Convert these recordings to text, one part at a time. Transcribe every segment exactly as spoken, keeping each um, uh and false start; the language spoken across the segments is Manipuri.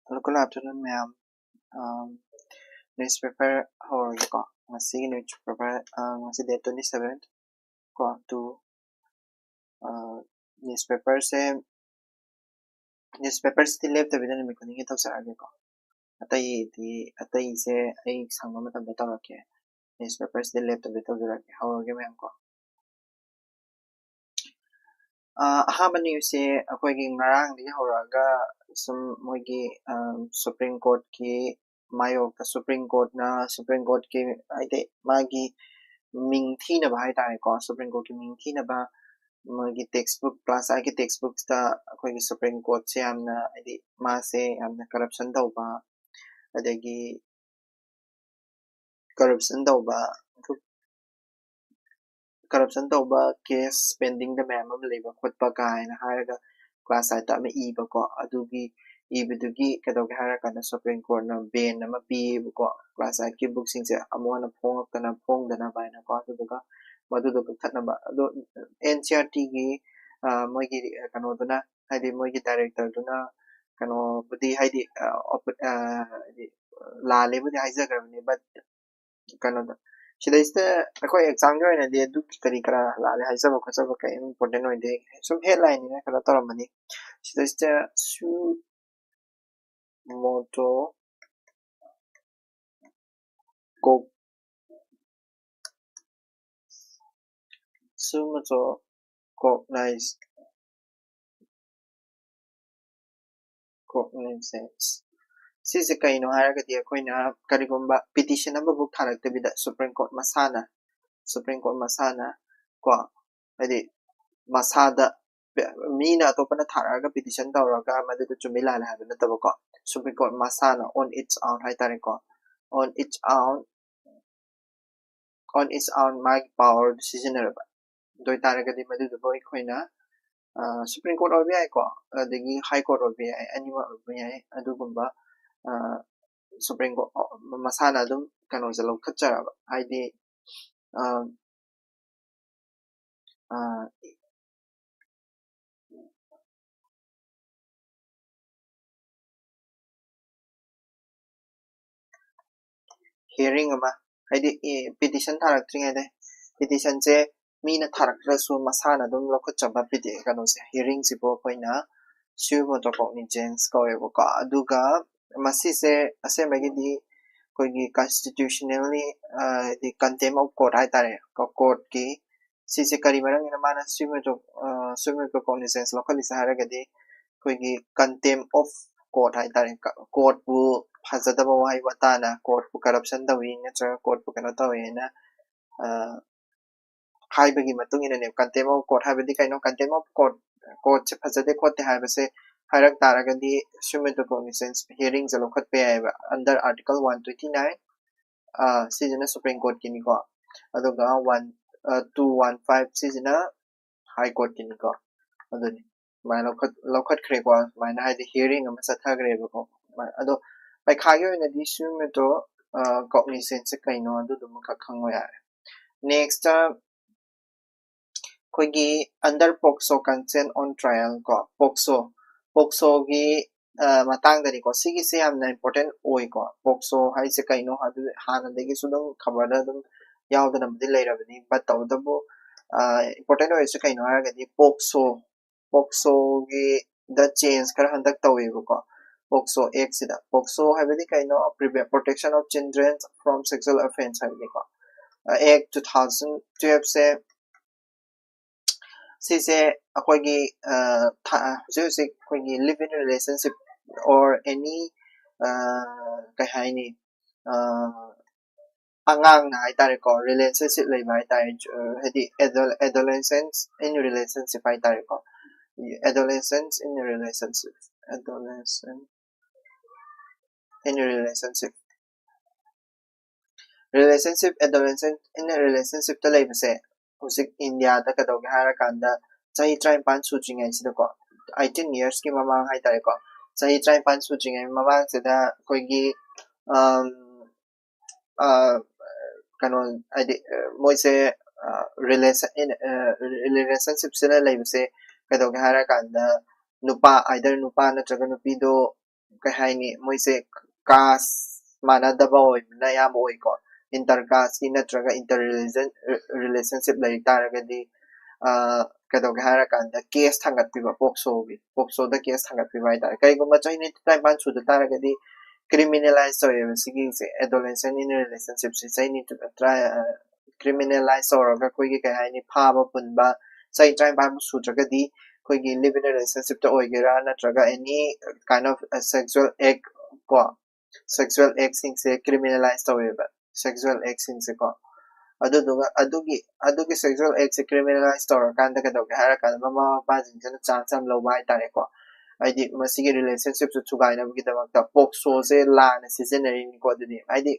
Hello, good afternoon, ꯃꯌꯥꯝ꯫ Um, newspaper ꯍꯧꯔꯒꯦꯀꯣ꯫ ꯉꯁꯤꯒꯤ newspaper, uh, ꯉꯁꯤ date twenty seven ꯀꯣ, two, uh, newspaperꯁꯦ, newspaperꯁꯤꯗꯤ ꯂꯦꯞꯇꯕꯤꯗ ꯅꯨꯃꯤꯠ ꯈꯨꯗꯤꯡꯒꯤ ꯇꯧꯖꯔꯛꯑꯒꯦꯀꯣ꯫ ꯑꯇꯩꯗꯤ, ꯑꯇꯩꯁꯦ ꯑꯩ ꯁꯪꯕ ꯃꯇꯝꯗ ꯇꯧꯔꯛꯀꯦ꯫ Newspaperꯁꯤꯗꯤ ꯂꯦꯞꯇꯕꯤꯗ ꯇꯧꯖꯔꯛꯀꯦ꯫ ꯍꯧꯔꯒꯦ ꯃꯌꯥꯝ ꯀꯣ꯫ ꯑ, ꯑꯍꯥꯟꯕ newsꯁꯦ ꯑꯩꯈꯣꯏꯒꯤ ꯉꯔꯥꯡꯗꯒꯤ ꯍꯧꯔꯛꯑꯒ ꯁꯨꯝ ꯃꯣꯏꯒꯤ, ꯑ, Supreme Courtꯀꯤ ꯃꯥꯌꯣꯛꯇ Supreme Courtꯅ, Supreme Courtꯀꯤ ꯍꯥꯏꯗꯤ ꯃꯥꯒꯤ ꯃꯤꯡ ꯊꯤꯅꯕ ꯍꯥꯏꯇꯥꯔꯦꯀꯣ, Supreme Courtꯀꯤ ꯃꯤꯡ ꯊꯤꯅꯕ ꯃꯣꯏꯒꯤ textbook, class eightꯀꯤ textbookꯁꯤꯗ ꯑꯩꯈꯣꯏꯒꯤ Supreme Courtꯁꯦ ꯌꯥꯝꯅ ꯍꯥꯏꯗꯤ ꯃꯥꯁꯦ ꯌꯥꯝꯅ corruption ꯇꯧꯕ, ꯑꯗꯒꯤ corruption ꯇꯧꯕ, corruption ꯇꯧꯕ case pendingꯗ ꯃꯌꯥꯝ ꯑꯃ ꯂꯩꯕ ꯈꯣꯠꯄ ꯀꯥꯏꯅ ꯍꯥꯏꯔꯒ class eightꯇ ꯑꯃ ꯏꯕꯀꯣ, ꯑꯗꯨꯒꯤ ꯏꯕꯗꯨꯒꯤ ꯀꯩꯗꯧꯒꯦ ꯍꯥꯏꯔꯀꯥꯟꯗ Supreme Courtꯅ ban ꯑꯃ ꯄꯤꯌꯦꯕꯀꯣ, class eightꯀꯤ bookꯁꯤꯡꯁꯦ ꯑꯃꯨꯛ ꯍꯟꯅ ꯐꯣꯡꯉꯛꯇꯅ ꯐꯣꯡꯗꯅꯕ ꯍꯥꯏꯅꯀꯣ, ꯑꯗꯨꯗꯨꯒ ꯃꯗꯨꯗꯣ ꯀꯛꯊꯠꯅꯕ꯫ ꯑꯗꯣ NCERTꯒꯤ, ꯑ, ꯃꯣꯏꯒꯤ ꯀꯩꯅꯣꯗꯨꯅ, ꯍꯥꯏꯗꯤ ꯃꯣꯏꯒꯤ directorꯗꯨꯅ ꯀꯩꯅꯣꯕꯨꯗꯤ ꯍꯥꯏꯗꯤ, ꯑ, op-, ꯑ, ꯍꯥꯏꯗꯤ ꯂꯥꯜꯂꯦꯕꯨꯗꯤ ꯍꯥꯏꯖꯈ꯭ꯔꯕꯅꯤ, but ꯀꯩꯅꯣꯗ, ꯁꯤꯗꯩꯁꯤꯗ ꯑꯩꯈꯣꯏ examꯒꯤ ꯑꯣꯏꯅꯗꯤ ꯑꯗꯨꯒꯤ ꯀꯔꯤ ꯀꯔꯥ ꯂꯥꯜꯂꯦ ꯍꯥꯏꯖꯕ ꯈꯣꯠꯆꯕ ꯀꯔꯤꯝ important ꯑꯣꯏꯗꯦ, ꯁꯨꯝ headlineꯅꯤꯅ ꯀꯩꯅꯣ ꯇꯧꯔꯝꯕꯅꯤ꯫ ꯁꯤꯗꯩꯁꯤꯗ suo moto ko-, suo moto cognizance, cognizance꯫ ꯁꯤꯁꯦ ꯀꯩꯅꯣ ꯍꯥꯏꯔꯒꯗꯤ, ꯑꯩꯈꯣꯏꯅ ꯀꯔꯤꯒꯨꯝꯕ petition ꯑꯃꯐꯥꯎ ꯊꯥꯔꯛꯇꯕꯤꯗ Supreme Court ꯃꯁꯥꯅ, Supreme Court ꯃꯁꯥꯅ ꯀꯣ, ꯍꯥꯏꯗꯤ ꯃꯁꯥꯗ ꯃꯤꯅ ꯑꯇꯣꯞꯄꯅ ꯊꯥꯔꯛꯑꯒ petition ꯇꯧꯔꯒ ꯃꯗꯨꯗ ꯆꯨꯝꯃꯤ ꯂꯥꯜꯂꯦ ꯍꯥꯏꯕ ꯅꯠꯇꯕꯀꯣ, Supreme Court ꯃꯁꯥꯅ on its own ꯍꯥꯏꯇꯥꯔꯦꯀꯣ, on its own, on its own ꯃꯥꯒꯤ powerꯗꯨ ꯁꯤꯖꯤꯟꯅꯔꯕ꯫ ꯑꯗꯨ ꯑꯣꯏꯇꯥꯔꯒꯗꯤ ꯃꯗꯨꯗꯨꯕꯨ ꯑꯩꯈꯣꯏꯅ, ꯑ, Supreme Court ꯑꯣꯏꯕ ꯌꯥꯏꯀꯣ, ꯑꯗꯒꯤ High Court ꯑꯣꯏꯕ ꯌꯥꯏ, ꯑꯅꯤꯃꯛ ꯑꯣꯏꯕ ꯌꯥꯏ꯫ ꯑꯗꯨꯒꯨꯝꯕ, ꯑ, Supreme Court ꯃꯁꯥꯅ ꯑꯗꯨꯝ ꯀꯩꯅꯣꯁꯦ ꯂꯧꯈꯠꯆꯔꯕ, ꯍꯥꯏꯗꯤ, ꯑ, ꯑ, hearing ꯑꯃ, ꯍꯥꯏꯗꯤ ꯄꯤꯇꯤꯁꯟ ꯊꯥꯔꯛꯇ꯭ꯔꯤꯉꯩꯗ, ꯄꯤꯇꯤꯁꯟꯁꯦ ꯃꯤꯅ ꯊꯥꯔꯛꯇ꯭ꯔꯁꯨ ꯃꯁꯥꯅ ꯑꯗꯨꯝ ꯂꯧꯈꯠꯆꯕ ꯄꯤꯇꯤ ꯀꯩꯅꯣꯁꯦ, ꯍꯤꯌꯔꯤꯡꯁꯤꯕꯨ ꯑꯩꯈꯣꯏꯅ suo motu cognizans ꯀꯧꯋꯦꯕꯀꯣ꯫ ꯑꯗꯨꯒ ꯃꯁꯤꯁꯦ ꯑꯁꯦꯡꯕꯒꯤꯗꯤ ꯑꯩꯈꯣꯏꯒꯤ constitutionally, ꯍꯥꯏꯗꯤ contempt of court ꯍꯥꯏꯇꯥꯔꯦ, ꯀꯣꯔꯠꯀꯤ ꯁꯤꯁꯦ ꯀꯔꯤ ꯃꯔꯝꯒꯤꯅꯣ ꯃꯥꯅ suo motu suo motu cognizans ꯂꯧꯈꯠꯂꯤꯁꯦ ꯍꯥꯏꯔꯒꯗꯤ, ꯑꯩꯈꯣꯏꯒꯤ contempt of court ꯍꯥꯏꯇꯥꯔꯦ, ꯀꯣꯔꯠꯄꯨ ꯐꯖꯗꯕ ꯋꯥꯍꯩ ꯋꯥꯇꯥꯅ, ꯀꯣꯔꯠꯄꯨ ꯀꯔꯞꯁꯟ ꯇꯧꯏ ꯅꯠꯇ꯭ꯔꯒ ꯀꯣꯔꯠꯄꯨ ꯀꯩꯅꯣ ꯇꯧꯏ ꯍꯥꯏꯅ ꯍꯥꯏꯕꯒꯤ ꯃꯇꯨꯡ ꯏꯟꯅꯅꯦꯕ꯫ Contempt of court ꯍꯥꯏꯕꯗꯤ ꯀꯩꯅꯣ? Contempt of court, ꯀꯣꯔꯠꯁꯦ ꯐꯖꯗꯦ ꯈꯣꯠꯇꯦ ꯍꯥꯏꯕꯁꯦ ꯍꯥꯏꯔꯛ ꯇꯥꯔꯒꯗꯤ suo motu cognizans hearingꯁꯦ ꯂꯧꯈꯠꯄ ꯌꯥꯏꯑꯕ, under article one twenty nine, ꯁꯤꯁꯤꯅ Supreme Courtꯀꯤꯅꯤꯀꯣ, ꯑꯗꯨꯒ one two one five ꯁꯤꯁꯤꯅ High Courtꯀꯤꯅꯤꯀꯣ꯫ ꯑꯗꯨꯅꯤ, ꯑꯗꯨꯃꯥꯏꯅ ꯂꯧꯈꯠ ꯂꯧꯈꯠꯈ꯭ꯔꯦꯀꯣ, ꯑꯗꯨꯃꯥꯏꯅ ꯍꯥꯏꯗꯤ hearing ꯑꯃ ꯆꯠꯊꯈ꯭ꯔꯦꯕꯀꯣ꯫ ꯑꯗꯣ ꯄꯩꯈꯥꯒꯤ ꯑꯣꯏꯅꯗꯤ suo motu cognizanceꯁꯦ ꯀꯩꯅꯣ, ꯑꯗꯨꯗꯨꯃꯈꯛ ꯈꯪꯉꯣ ꯌꯥꯔꯦ꯫ Next ꯑꯩꯈꯣꯏꯒꯤ under POCSO consent on trial ꯀꯣ, POCSO, POCSOꯒꯤ ꯃꯇꯥꯡꯗꯅꯤꯀꯣ꯫ ꯁꯤꯒꯤꯁꯦ ꯌꯥꯝꯅ important ꯑꯣꯏꯀꯣ꯫ POCSO ꯍꯥꯏꯁꯦ ꯀꯩꯅꯣ? ꯑꯗꯨ ꯍꯥꯟꯅꯗꯒꯤꯁꯨ ꯑꯗꯨꯝ ꯈꯕꯔꯗ ꯑꯗꯨꯝ ꯌꯥꯎꯗꯅꯕꯨꯗꯤ ꯂꯩꯔꯕꯅꯤ, but ꯇꯧꯕꯇꯕꯨ important ꯑꯣꯏꯔꯤꯁꯦ ꯀꯩꯅꯣ ꯍꯥꯏꯔꯒꯗꯤ, POCSO, POCSOꯒꯤꯗ change ꯈꯔ ꯍꯟꯗꯛ ꯇꯧꯋꯦꯕꯀꯣ, POCSO Actꯁꯤꯗ꯫ POCSO ꯍꯥꯏꯕꯗꯤ ꯀꯩꯅꯣ? Prevent, Protection of Children from Sexual Offence ꯍꯥꯏꯕꯅꯤꯀꯣ꯫ Act two thousand twelveꯁꯦ, ꯁꯤꯁꯦ ꯑꯩꯈꯣꯏꯒꯤ ꯍꯧꯖꯤꯛ ꯍꯧꯖꯤꯛ ꯑꯩꯈꯣꯏꯒꯤ live in relationship or any, ꯀꯩ ꯍꯥꯏꯅꯤ, ꯑꯉꯥꯡꯅ ꯍꯥꯏꯇꯥꯔꯦꯀꯣ, relationship ꯂꯩꯕ ꯍꯥꯏꯇꯥꯔꯦ, ꯍꯥꯏꯗꯤ adolescence in relationship ꯍꯥꯏꯇꯥꯔꯦꯀꯣ, adolescence in relationship, adolescence in relationship, relationship, adolescence in relationshipꯇ ꯂꯩꯕꯁꯦ ꯍꯧꯖꯤꯛ ꯏꯟꯗꯤꯌꯥꯗ ꯀꯩꯗꯧꯒꯦ ꯍꯥꯏꯔꯀꯥꯟꯗ, ꯆꯍꯤ ꯇꯔꯥꯅꯤꯄꯥꯟ ꯁꯨꯗ꯭ꯔꯤꯉꯩꯁꯤꯗꯀꯣ, eighteen yearsꯀꯤ ꯃꯃꯥꯡ ꯍꯥꯏꯇꯥꯔꯦꯀꯣ, ꯆꯍꯤ ꯇꯔꯥꯅꯤꯄꯥꯟ ꯁꯨꯗ꯭ꯔꯤꯉꯩ ꯃꯃꯥꯡꯁꯤꯗ ꯑꯩꯈꯣꯏꯒꯤ ꯀꯩꯅꯣ, ꯍꯥꯏꯗꯤ ꯃꯣꯏꯁꯦ relation in relationshipꯁꯤꯗ ꯂꯩꯕꯁꯦ ꯀꯩꯗꯧꯒꯦ ꯍꯥꯏꯔꯀꯥꯟꯗ, ꯅꯨꯄꯥ, either ꯅꯨꯄꯥ ꯅꯠꯇ꯭ꯔꯒ ꯅꯨꯄꯤꯗꯣ, ꯀꯩ ꯍꯥꯏꯅꯤ, ꯃꯣꯏꯁꯦ caste ꯃꯥꯟꯅꯗꯕ ꯑꯣꯏꯕꯅ ꯑꯌꯥꯝꯕ ꯑꯣꯏꯀꯣ꯫ Inter caste ꯀꯤ ꯅꯠꯇ꯭ꯔꯒ inter religion relationship ꯂꯩ ꯇꯥꯔꯒꯗꯤ, ꯑ, ꯀꯩꯗꯧꯒꯦ ꯍꯥꯏꯔꯀꯥꯟꯗ case ꯊꯥꯡꯒꯠꯄꯤꯕ, POCSO ꯒꯤ, POCSO ꯗ case ꯊꯥꯡꯒꯠꯄꯤꯕ ꯍꯥꯏꯇꯥꯔꯦ꯫ ꯀꯩꯒꯨꯝꯕ ꯆꯍꯤ ꯅꯤꯐꯨ ꯇꯔꯥꯅꯤꯄꯥꯟ ꯁꯨꯗ ꯇꯥꯔꯒꯗꯤ criminalize ꯇꯧꯋꯦꯕ ꯁꯤꯒꯤꯁꯦ, adolescent in a relationship ꯁꯦ꯫ ꯆꯍꯤ ꯅꯤꯐꯨ ꯇꯔꯥ, ꯑ, criminalize ꯇꯧꯔꯒ ꯑꯩꯈꯣꯏꯒꯤ ꯀꯩ ꯍꯥꯏꯅꯤ, ꯐꯥꯕ ꯄꯨꯟꯕ, ꯆꯍꯤ ꯇꯔꯥꯅꯤꯄꯥꯟ ꯁꯨꯗ꯭ꯔꯒꯗꯤ ꯑꯩꯈꯣꯏꯒꯤ live in a relationship ꯇ ꯑꯣꯏꯒꯦꯔꯥ ꯅꯠꯇ꯭ꯔꯒ any kind of sexual act ꯀꯣ, sexual act ꯁꯤꯡꯁꯦ criminalize ꯇꯧꯋꯦꯕ, sexual act ꯁꯤꯡꯁꯦꯀꯣ꯫ ꯑꯗꯨꯗꯨꯒ ꯑꯗꯨꯒꯤ, ꯑꯗꯨꯒꯤ sexual act ꯁꯦ criminalize ꯇꯧꯔꯀꯥꯟꯗ ꯀꯩꯗꯧꯒꯦ ꯍꯥꯏꯔꯀꯥꯟꯗ ꯃꯃꯥ ꯃꯄꯥꯁꯤꯡꯁꯤꯅ chance ꯑꯃ ꯂꯧꯕ ꯍꯥꯏꯇꯥꯔꯦꯀꯣ꯫ ꯍꯥꯏꯗꯤ ꯃꯁꯤꯒꯤ relationship ꯁꯦ ꯊꯨꯒꯥꯏꯅꯕꯒꯤꯗꯃꯛꯇ POCSO ꯁꯦ ꯂꯥꯟꯅ ꯁꯤꯖꯤꯟꯅꯔꯤꯅꯤꯀꯣ꯫ ꯑꯗꯨꯗꯤ ꯍꯥꯏꯗꯤ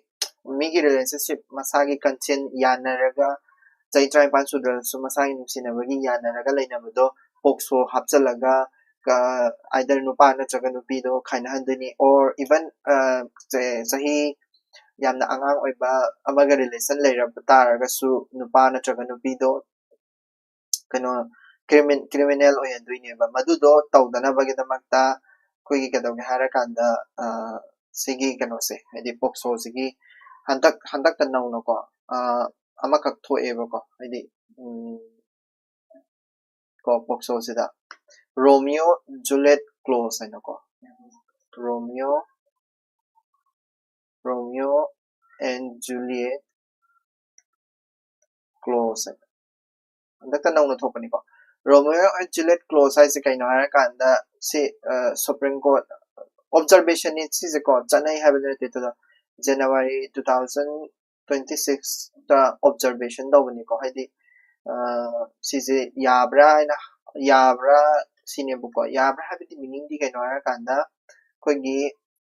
ꯃꯤꯒꯤ relationship ꯃꯁꯥꯒꯤ consent ꯌꯥꯅꯔꯒ ꯆꯍꯤ ꯇꯔꯥꯅꯤꯄꯥꯟ ꯁꯨꯗ꯭ꯔꯁꯨ ꯃꯁꯥꯒꯤ ꯅꯨꯡꯁꯤꯅꯕꯒꯤ ꯌꯥꯅꯔꯒ ꯂꯩꯅꯕꯗꯣ POCSO ꯍꯥꯞꯆꯜꯂꯒ, ꯑ, either ꯅꯨꯄꯥ ꯅꯠꯇ꯭ꯔꯒ ꯅꯨꯄꯤꯗꯣ ꯈꯥꯏꯅꯍꯟꯗꯣꯏꯅꯤ, or even, ꯑ, ꯆ-, ꯆꯍꯤ ꯌꯥꯝꯅ ꯑꯉꯥꯡ ꯑꯣꯏꯕ ꯑꯃꯒ relation ꯂꯩꯔꯕ ꯇꯥꯔꯒꯁꯨ ꯅꯨꯄꯥ ꯅꯠꯇ꯭ꯔꯒ ꯅꯨꯄꯤꯗꯣ ꯀꯩꯅꯣ, crimin-, criminal ꯑꯣꯏꯍꯟꯗꯣꯏꯅꯦꯕ꯫ ꯃꯗꯨꯗꯣ ꯇꯧꯗꯅꯕꯒꯤꯗꯃꯛꯇ ꯑꯩꯈꯣꯏꯒꯤ ꯀꯩꯗꯧꯒꯦ ꯍꯥꯏꯔꯀꯥꯟꯗ, ꯑ, ꯁꯤꯒꯤ ꯀꯩꯅꯣꯁꯦ, ꯍꯥꯏꯗꯤ POCSO ꯁꯤꯒꯤ ꯍꯟꯗꯛ, ꯍꯟꯗꯛꯇ ꯅꯧꯅꯀꯣ, ꯑ, ꯑꯃꯈꯛ ꯊꯣꯛꯑꯦꯕꯀꯣ, ꯍꯥꯏꯗꯤ, ꯎꯝ, ꯀꯣ, POCSO ꯁꯤꯗ Romeo Juliet clause ꯍꯥꯏꯅꯀꯣ, Romeo, Romeo and Juliet clause ꯍꯥꯏꯅ ꯍꯟꯗꯛꯇ ꯅꯧꯅ ꯊꯣꯛꯄꯅꯤꯀꯣ꯫ Romeo and Juliet clause ꯍꯥꯏꯁꯦ ꯀꯩꯅꯣ ꯍꯥꯏꯔꯀꯥꯟꯗ ꯁꯤ, ꯑ, Supreme Court observation ꯅꯤ ꯁꯤꯁꯦꯀꯣ, ꯆꯠꯅꯩ ꯍꯥꯏꯕꯗꯤ ꯅꯠꯇꯦ꯫ ꯑꯗꯨꯗ January two thousand twenty six ꯇ observation ꯇꯧꯕꯅꯤꯀꯣ꯫ ꯍꯥꯏꯗꯤ, ꯑ, ꯁꯤꯁꯦ ꯌꯥꯕ꯭ꯔꯥ ꯍꯥꯏꯅ, ꯌꯥꯕ꯭ꯔꯥ ꯁꯤꯅꯦꯕꯀꯣ꯫ ꯌꯥꯕ꯭ꯔꯥ ꯍꯥꯏꯕꯗꯤ meaning ꯗꯤ ꯀꯩꯅꯣ ꯍꯥꯏꯔꯀꯥꯟꯗ ꯑꯩꯈꯣꯏꯒꯤ,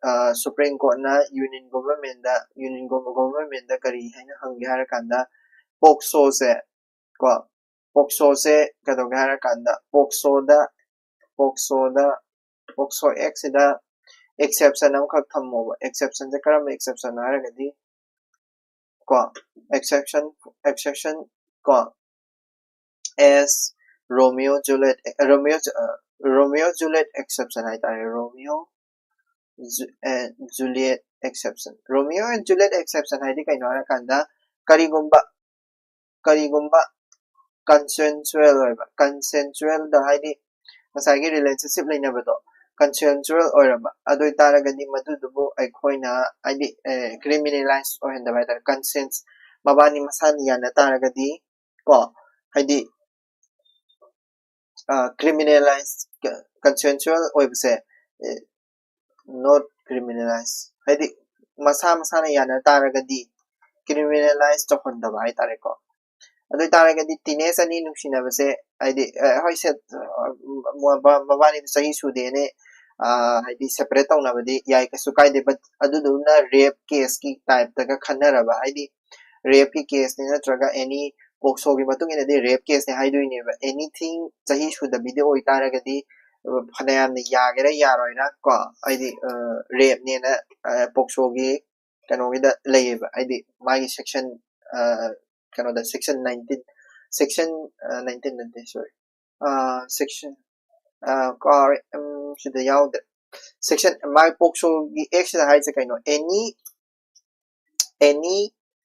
ꯑ, Supreme Court ꯅ Union Government ꯗ, Union Gov-, Government ꯗ ꯀꯔꯤ ꯍꯥꯏꯅ ꯍꯪꯒꯦ ꯍꯥꯏꯔꯀꯥꯟꯗ POCSO ꯁꯦ ꯀꯣ, POCSO ꯁꯦ ꯀꯩꯗꯧꯒꯦ ꯍꯥꯏꯔꯀꯥꯟꯗ POCSO ꯗ, POCSO ꯗ, POCSO Act ꯁꯤꯗ exception ꯑꯃꯈꯛ ꯊꯝꯃꯣꯕ꯫ Exception ꯁꯦ ꯀꯔꯝꯕ exception ꯅꯣ ꯍꯥꯏꯔꯒꯗꯤ ꯀꯣ, exception, exception ꯀꯣ, as Romeo Juliet, Romeo, ꯑ, Romeo Juliet exception ꯍꯥꯏꯇꯥꯔꯦ꯫ Romeo Ju-, A, Juliet exception. Romeo and Juliet exception ꯍꯥꯏꯗꯤ ꯀꯩꯅꯣ ꯍꯥꯏꯔꯀꯥꯟꯗ, ꯀꯔꯤꯒꯨꯝꯕ ꯀꯔꯤꯒꯨꯝꯕ consensual ꯑꯣꯏꯕ, consensualꯗ ꯍꯥꯏꯗꯤ ꯉꯁꯥꯏꯒꯤ relationship ꯂꯩꯅꯕꯗꯣ consensual ꯑꯣꯏꯔꯕ, ꯑꯗꯨ ꯑꯣꯏꯇꯥꯔꯒꯗꯤ ꯃꯗꯨꯗꯨꯕꯨ ꯑꯩꯈꯣꯏꯅ ꯍꯥꯏꯗꯤ criminalize ꯑꯣꯏꯍꯟꯗꯕ ꯍꯥꯏꯇꯥꯔꯦ꯫ Consent, ꯃꯕꯥꯅꯤ ꯃꯁꯥꯅ ꯌꯥꯅ ꯇꯥꯔꯒꯗꯤ ꯀꯣ, ꯍꯥꯏꯗꯤ criminalize, consensual ꯑꯣꯏꯕꯁꯦ, not criminalize ꯍꯥꯏꯗꯤ ꯃꯁꯥ ꯃꯁꯥꯅ ꯌꯥꯅ ꯇꯥꯔꯒꯗꯤ criminalize ꯇꯧꯍꯟꯗꯕ ꯍꯥꯏꯇꯥꯔꯦꯀꯣ꯫ ꯑꯗꯨ ꯑꯣꯏꯇꯥꯔꯒꯗꯤ teenage ꯑꯅꯤ ꯅꯨꯡꯁꯤꯅꯕꯁꯦ ꯍꯥꯏꯗꯤ ꯍꯣꯏ, ꯃꯕꯥꯅꯤꯗꯣ ꯆꯍꯤ ꯁꯨꯗꯦꯅꯦ ꯍꯥꯏꯗꯤ separate ꯇꯧꯅꯕꯗꯤ ꯌꯥꯏ, ꯀꯩꯁꯨ ꯀꯥꯏꯗꯦ꯫ But ꯑꯗꯨꯗꯨꯅ rape caseꯀꯤ typeꯇꯒ ꯈꯟꯅꯔꯕ, ꯍꯥꯏꯗꯤ rapeꯀꯤ caseꯅꯤ ꯅꯠꯇ꯭ꯔꯒ any POCSOꯒꯤ ꯃꯇꯨꯡ ꯏꯟꯅꯗꯤ rape caseꯅꯤ ꯍꯥꯏꯗꯣꯏꯅꯦꯕ꯫ Anything ꯆꯍꯤ ꯁꯨꯗꯕꯤꯗ ꯑꯣꯏꯇꯥꯔꯒꯗꯤ ꯐꯅꯌꯥꯝꯅ ꯌꯥꯒꯦꯔꯥ ꯌꯥꯔꯣꯏꯔꯥ ꯀꯣ, ꯍꯥꯏꯗꯤ rapeꯅꯦꯅ POCSOꯒꯤ ꯀꯩꯅꯣꯒꯤꯗ ꯂꯩꯌꯦꯕ, ꯍꯥꯏꯗꯤ ꯃꯥꯒꯤ section ꯀꯩꯅꯣꯗ section nineteen, section nineteen ꯅꯠꯇꯦ, sorry, section ꯀꯥꯎꯔꯦ, ꯁꯤꯗ ꯌꯥꯎꯗ꯭ꯔꯦ꯫ Section ꯃꯥꯒꯤ POCSOꯒꯤ actꯁꯤꯗ ꯍꯥꯏꯁꯦ ꯀꯩꯅꯣ, any any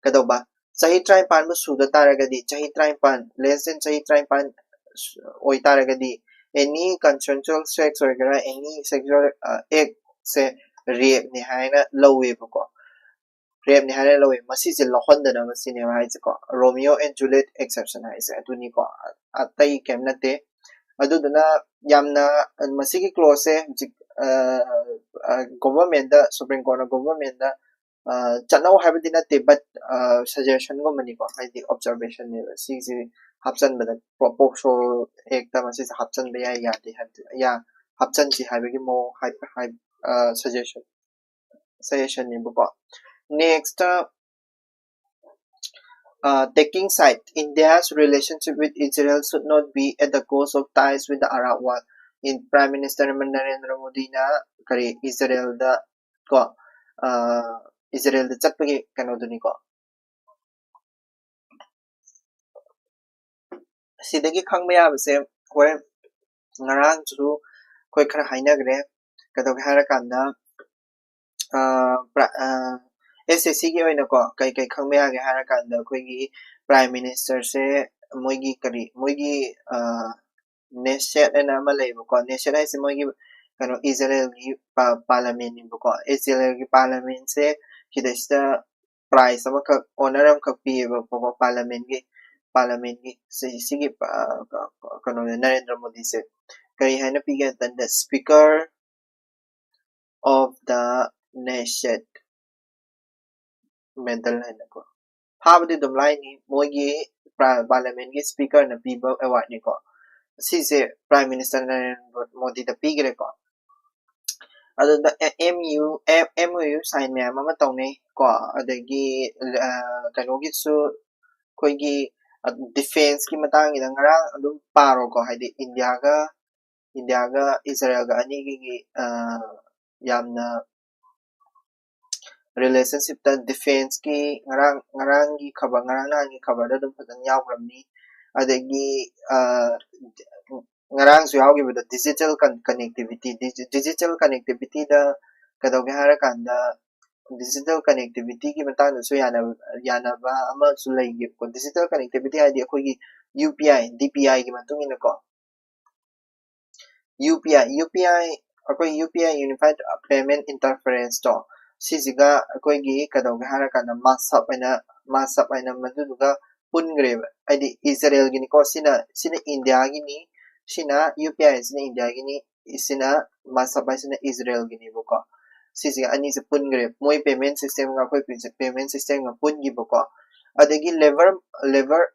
ꯀꯩꯗꯧꯕ, ꯆꯍꯤ ꯇꯔꯥꯅꯤꯄꯥꯟꯕꯨ ꯁꯨꯗ ꯇꯥꯔꯒꯗꯤ, ꯆꯍꯤ ꯇꯔꯥꯅꯤꯄꯥꯟ, less than ꯆꯍꯤ ꯇꯔꯥꯅꯤꯄꯥꯟ ꯑꯣꯏꯇꯥꯔꯒꯗꯤ any consensual sex ꯑꯣꯏꯒꯦꯔꯥ, any sexual actꯁꯦ rapeꯅꯤ ꯍꯥꯏꯅ ꯂꯧꯋꯦꯕꯀꯣ꯫ Rapeꯅꯤ ꯍꯥꯏꯅ ꯂꯧꯋꯦ꯫ ꯃꯁꯤꯁꯦ ꯂꯧꯍꯟꯗꯅꯕ ꯁꯤꯅꯦꯕ ꯍꯥꯏꯁꯦꯀꯣ, Romeo and Juliet exception ꯍꯥꯏꯁꯦ ꯑꯗꯨꯅꯤꯀꯣ, ꯑꯇꯩ ꯀꯩꯝ ꯅꯠꯇꯦ꯫ ꯑꯗꯨꯗꯨꯅ ꯌꯥꯝꯅ ꯃꯁꯤꯒꯤ clauseꯁꯦ ꯍꯧꯖꯤꯛ governmentꯗ, Supreme Courtꯅ governmentꯗ ꯆꯠꯅꯧ ꯍꯥꯏꯕꯗꯤ ꯅꯠꯇꯦ, but suggestionꯒꯨꯝꯕꯅꯤꯀꯣ, ꯍꯥꯏꯗꯤ observationꯅꯦꯕ꯫ ꯁꯤꯁꯦ ꯍꯥꯞꯆꯟꯕꯗ, POCSO actꯇ ꯃꯁꯤꯁꯦ ꯍꯥꯞꯆꯟꯕ ꯌꯥꯏ ꯌꯥꯗꯦ ꯍꯥꯏꯕꯗꯤ, ꯌꯥ ꯍꯥꯞꯆꯟꯁꯤ ꯍꯥꯏꯕꯒꯤ ꯃꯑꯣꯡ ꯍꯥꯏ, ꯍꯥꯏ, suggestion, suggestionꯅꯦꯕꯀꯣ꯫ Next, taking side, India's relationship with Israel should not be at the cost of ties with the Arab world. In Prime Minister Narendra Modiꯅ ꯀꯔꯤ, ꯏꯖꯔꯦꯜꯗ ꯀꯣ, ꯏꯖꯔꯦꯜꯗ ꯆꯠꯄꯒꯤ ꯀꯩꯅꯣꯗꯨꯅꯤꯀꯣ꯫ ꯁꯤꯗꯒꯤ ꯈꯪꯕ ꯌꯥꯕꯁꯦ, ꯍꯣꯏ, ꯉꯔꯥꯡꯁꯨ ꯑꯩꯈꯣꯏ ꯈꯔ ꯍꯥꯏꯅꯈ꯭ꯔꯦ꯫ ꯀꯩꯗꯧꯒꯦ ꯍꯥꯏꯔꯀꯥꯟꯗ, ꯑꯦꯁ ꯑꯦꯁ ꯁꯤꯒꯤ ꯑꯣꯏꯅꯀꯣ ꯀꯩ ꯀꯩ ꯈꯪꯕ ꯌꯥꯒꯦ ꯍꯥꯏꯔꯀꯥꯟꯗ ꯑꯩꯈꯣꯏꯒꯤ ꯄ꯭ꯔꯥꯏꯝ ꯃꯤꯅꯤꯁꯇꯔꯁꯦ ꯃꯣꯏꯒꯤ ꯀꯔꯤ ꯃꯣꯏꯒꯤ ꯅꯦꯁꯦꯠ ꯍꯥꯏꯅ ꯑꯃ ꯂꯩꯌꯦꯕꯀꯣ꯫ ꯅꯦꯁꯦꯠ ꯍꯥꯏꯁꯦ ꯃꯣꯏꯒꯤ ꯀꯩꯅꯣ ꯏꯖꯔꯦꯜꯒꯤ ꯄꯥꯔꯂꯥꯃꯦꯟꯅꯦꯕꯀꯣ꯫ ꯏꯖꯔꯦꯜꯒꯤ ꯄꯥꯔꯂꯥꯃꯦꯟꯁꯦ ꯁꯤꯗꯩꯁꯤꯗ ꯄ꯭ꯔꯥꯏꯖ ꯑꯃꯈꯛ ꯑꯣꯅꯔ ꯑꯃꯈꯛ ꯄꯤꯌꯦꯕꯀꯣ ꯄꯥꯔꯂꯥꯃꯦꯟꯒꯤ ꯄꯥꯔꯂꯥꯃꯦꯟꯒꯤ ꯁꯤꯒꯤ ꯀꯩꯅꯣꯅꯦ ꯅꯔꯦꯟꯗ꯭ꯔ ꯃꯣꯗꯤꯁꯦ꯫ ꯀꯔꯤ ꯍꯥꯏꯅ ꯄꯤꯒꯦ ꯍꯥꯏ ꯃꯇꯝꯗ Speaker of the Nation medal ꯍꯥꯏꯅꯀꯣ꯫ ꯐꯥꯕꯗꯤ ꯑꯗꯨꯝ ꯂꯥꯏꯅꯤ, ꯃꯣꯏꯒꯤ ꯄꯥꯔꯂꯥꯃꯦꯟꯒꯤ ꯁ꯭ꯄꯤꯀꯔꯅ ꯄꯤꯕ ꯑꯦꯋꯥꯔꯗꯅꯤꯀꯣ꯫ ꯁꯤꯁꯦ ꯄ꯭ꯔꯥꯏꯝ ꯃꯤꯅꯤꯁꯇꯔ ꯅꯔꯦꯟꯗ꯭ꯔ ꯃꯣꯗꯤꯗ ꯄꯤꯈ꯭ꯔꯦꯀꯣ꯫ ꯑꯗꯨꯗ M U M O U sign ꯃꯌꯥꯝ ꯑꯃ ꯇꯧꯅꯩ ꯀꯣ꯫ ꯑꯗꯒꯤ ꯀꯩꯅꯣꯒꯤꯁꯨ ꯑꯩꯈꯣꯏꯒꯤ ꯗꯤꯐꯦꯟꯁꯀꯤ ꯃꯇꯥꯡꯒꯤꯗ ꯉꯔꯥꯡ ꯑꯗꯨꯝ ꯄꯥꯔꯣꯀꯣ꯫ ꯍꯥꯏꯗꯤ ꯏꯟꯗꯤꯌꯥꯒ ꯏꯟꯗꯤꯌꯥꯒ ꯏꯖꯔꯦꯜꯒ ꯑꯅꯤꯒꯤ ꯌꯥꯝꯅ ꯔꯤꯂꯦꯁꯟꯁꯤꯞꯇ ꯗꯤꯐꯦꯟꯁꯀꯤ ꯉꯔꯥꯡ ꯉꯔꯥꯡꯒꯤ ꯈꯕꯔ ꯉꯔꯥꯡ ꯅꯍꯥꯟꯒꯤ ꯈꯕꯔꯗ ꯑꯗꯨꯝ ꯐꯖꯅ ꯌꯥꯎꯈ꯭ꯔꯕꯅꯤ꯫ ꯑꯗꯒꯤ ꯉꯔꯥꯡꯁꯨ ꯌꯥꯎꯈꯤꯕꯗꯣ ꯗꯤꯖꯤꯇꯦꯜ ꯀꯅꯦꯛꯇꯤꯚꯤꯇꯤ꯫ ꯗꯤꯖꯤꯇꯦꯜ ꯀꯅꯦꯛꯇꯤꯚꯤꯇꯤꯗ ꯀꯩꯗꯧꯒꯦ ꯍꯥꯏꯔꯀꯥꯟꯗ ꯗꯤꯖꯤꯇꯦꯜ ꯀꯅꯦꯛꯇꯤꯚꯤꯇꯤꯒꯤ ꯃꯇꯥꯡꯗꯁꯨ ꯌꯥꯅꯕ ꯌꯥꯅꯕ ꯑꯃꯁꯨ ꯂꯩꯒꯦꯕꯀꯣ꯫ ꯗꯤꯖꯤꯇꯦꯜ ꯀꯅꯦꯛꯇꯤꯚꯤꯇꯤ ꯍꯥꯏꯗꯤ ꯑꯩꯈꯣꯏꯒꯤ ꯌꯨ ꯄꯤ ꯑꯥꯏ ꯗꯤ ꯄꯤ ꯑꯥꯏꯒꯤ ꯃꯇꯨꯡ ꯏꯟꯅꯀꯣ꯫ U P I U P I ꯑꯩꯈꯣꯏ ꯌꯨ ꯄꯤ ꯑꯥꯏ ꯌꯨꯅꯤꯐꯥꯏꯠ ꯄꯦꯃꯦꯟ ꯏꯟꯇꯔꯐꯦꯔꯦꯟꯁꯇꯣ ꯁꯤꯁꯤꯒ ꯑꯩꯈꯣꯏꯒꯤ ꯀꯩꯗꯧꯒꯦ ꯍꯥꯏꯔꯀꯥꯟꯗ ꯃꯥꯁꯑꯞ ꯍꯥꯏꯅ ꯃꯥꯁꯑꯞ ꯍꯥꯏꯅ ꯃꯗꯨꯗꯨꯒ ꯄꯨꯟꯈ꯭ꯔꯦꯕ꯫ ꯍꯥꯏꯗꯤ ꯏꯖꯔꯦꯜꯒꯤꯅꯤꯀꯣ꯫ ꯁꯤꯅ ꯁꯤꯅ ꯏꯟꯗꯤꯌꯥꯒꯤꯅꯤ꯫ ꯁꯤꯅ ꯌꯨ ꯄꯤ ꯑꯥꯏ ꯁꯤꯅ ꯏꯟꯗꯤꯌꯥꯒꯤꯅꯤ꯫ ꯁꯤꯅ ꯃꯥꯁꯑꯞ ꯍꯥꯏꯁꯤꯅ ꯏꯖꯔꯦꯜꯒꯤꯅꯦꯕꯀꯣ꯫ ꯁꯤꯁꯤꯒ ꯑꯅꯤꯁꯦ ꯄꯨꯟꯈ꯭ꯔꯦ꯫ ꯃꯣꯏ ꯄꯦꯃꯦꯟ ꯁꯤꯁꯇꯦꯝꯒ ꯑꯩꯈꯣꯏ ꯄꯦꯃꯦꯟ ꯁꯤꯁꯇꯦꯝꯒ ꯄꯨꯟꯈꯤꯕꯀꯣ꯫ ꯑꯗꯒꯤ labour labour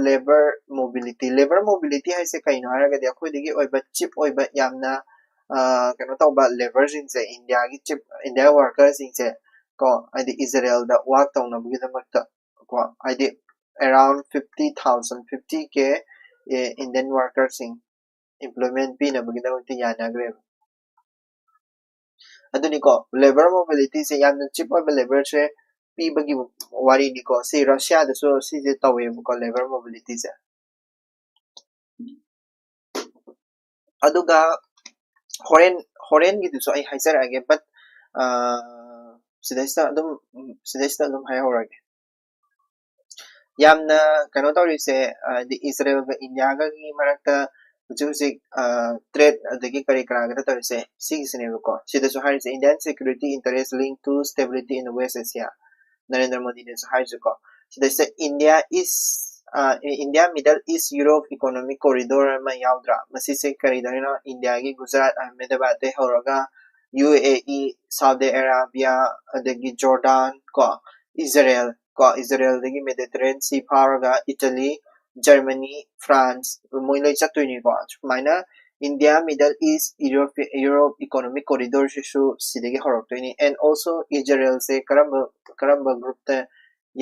labour mobility labour mobility ꯍꯥꯏꯁꯦ ꯀꯩꯅꯣ ꯍꯥꯏꯔꯒꯗꯤ ꯑꯩꯈꯣꯏꯗꯒꯤ ꯑꯣꯏꯕ ꯆꯤꯞ ꯑꯣꯏꯕ ꯌꯥꯝꯅ ꯀꯩꯅꯣ ꯇꯧꯕ ꯂꯦꯕꯔꯁꯤꯡꯁꯦ ꯏꯟꯗꯤꯌꯥꯒꯤ ꯆꯤꯞ ꯏꯟꯗꯤꯌꯥ ꯋꯥꯔꯀꯔꯁꯤꯡꯁꯦ ꯀꯣ ꯍꯥꯏꯗꯤ ꯏꯖꯔꯦꯜꯗ ꯋꯥꯛ ꯇꯧꯅꯕꯒꯤꯗꯃꯛꯇ ꯀꯣ ꯍꯥꯏꯗꯤ around fifty thousand fifty K Indian workerꯁꯤꯡ employment ꯄꯤꯅꯕꯒꯤꯗꯃꯛꯇ ꯌꯥꯅꯈ꯭ꯔꯦꯕ꯫ ꯑꯗꯨꯅꯤꯀꯣ ꯂꯦꯕꯔ ꯃꯣꯕꯤꯂꯤꯇꯤꯁꯦ ꯌꯥꯝꯅ ꯆꯤꯞ ꯑꯣꯏꯕ ꯂꯦꯕꯔꯁꯦ ꯄꯤꯕꯒꯤ ꯋꯥꯔꯤꯅꯤꯀꯣ꯫ ꯁꯤ ꯔꯁꯤꯌꯥꯗꯁꯨ ꯁꯤꯁꯦ ꯇꯧꯋꯦꯕꯀꯣ ꯂꯦꯕꯔ ꯃꯣꯕꯤꯂꯤꯇꯤꯁꯦ꯫ ꯑꯗꯨꯒ ꯍꯣꯔꯦꯟ ꯍꯣꯔꯦꯟꯒꯤꯗꯨꯁꯨ ꯑꯩ ꯍꯥꯏꯖꯔꯛꯑꯒꯦ꯫ But ꯁꯤꯗꯩꯁꯤꯗ ꯑꯗꯨꯝ ꯎꯝ, ꯁꯤꯗꯩꯁꯤꯗ ꯑꯗꯨꯝ ꯍꯥꯏꯍꯧꯔꯒꯦ꯫ ꯌꯥꯝꯅ ꯀꯩꯅꯣ ꯇꯧꯔꯤꯁꯦ, ꯍꯥꯏꯗꯤ ꯏꯖꯔꯦꯜꯒ ꯏꯟꯗꯤꯌꯥꯒꯒꯤ ꯃꯔꯛꯇ ꯍꯧꯖꯤꯛ ꯍꯧꯖꯤꯛ ꯇ꯭ꯔꯦꯠ ꯑꯗꯒꯤ ꯀꯔꯤ ꯀꯔꯥꯒꯤꯗ ꯇꯧꯔꯤꯁꯦ ꯁꯤꯒꯤꯁꯤꯅꯦꯕꯀꯣ꯫ ꯁꯤꯗꯁꯨ ꯍꯥꯏꯔꯤꯁꯦ, "Indian security interest linked to stability in West Asia", Narendra ꯃꯣꯗꯤꯅꯁꯨ ꯍꯥꯏꯔꯤꯁꯦꯀꯣ꯫ ꯁꯤꯗꯩꯁꯤꯗ, "India is India Middle East Europe economic corridor" ꯑꯃ ꯌꯥꯎꯗ꯭ꯔꯥ? ꯃꯁꯤꯁꯦ ꯀꯔꯤꯗꯧꯔꯤꯅꯣ? ꯏꯟꯗꯤꯌꯥꯒꯤ ꯒꯨꯖꯔꯥꯠ, ꯑꯍꯃꯦꯗꯕꯥꯗꯇꯩ ꯍꯧꯔꯒ ꯌꯨ ꯑꯦ ꯏ, ꯁꯥꯎꯗꯤ ꯑꯔꯥꯕꯤꯌꯥ, ꯑꯗꯒꯤ ꯖꯣꯔꯗꯥꯟ ꯀꯣ, ꯏꯖꯔꯦꯜ ꯀꯣ, ꯏꯖꯔꯦꯜꯗꯒꯤ ꯃꯦꯗꯤꯇꯔꯦꯟ ꯁꯤ ꯐꯥꯎꯔꯒ ꯏꯇꯂꯤ, ꯖꯔꯃꯅꯤ, ꯐ꯭ꯔꯥꯟꯁ, ꯃꯣꯏ ꯂꯣꯏ ꯆꯠꯇꯣꯏꯅꯤꯀꯣ꯫ ꯁꯨꯃꯥꯏꯅ India Middle East Europe Europe economic corridor ꯁꯤꯁꯨ ꯁꯤꯗꯒꯤ ꯍꯧꯔꯛꯇꯣꯏꯅꯤ꯫ And also ꯏꯖꯔꯦꯜꯁꯦ ꯀꯔꯝꯕ ꯀꯔꯝꯕ ꯒ꯭ꯔꯨꯞꯇ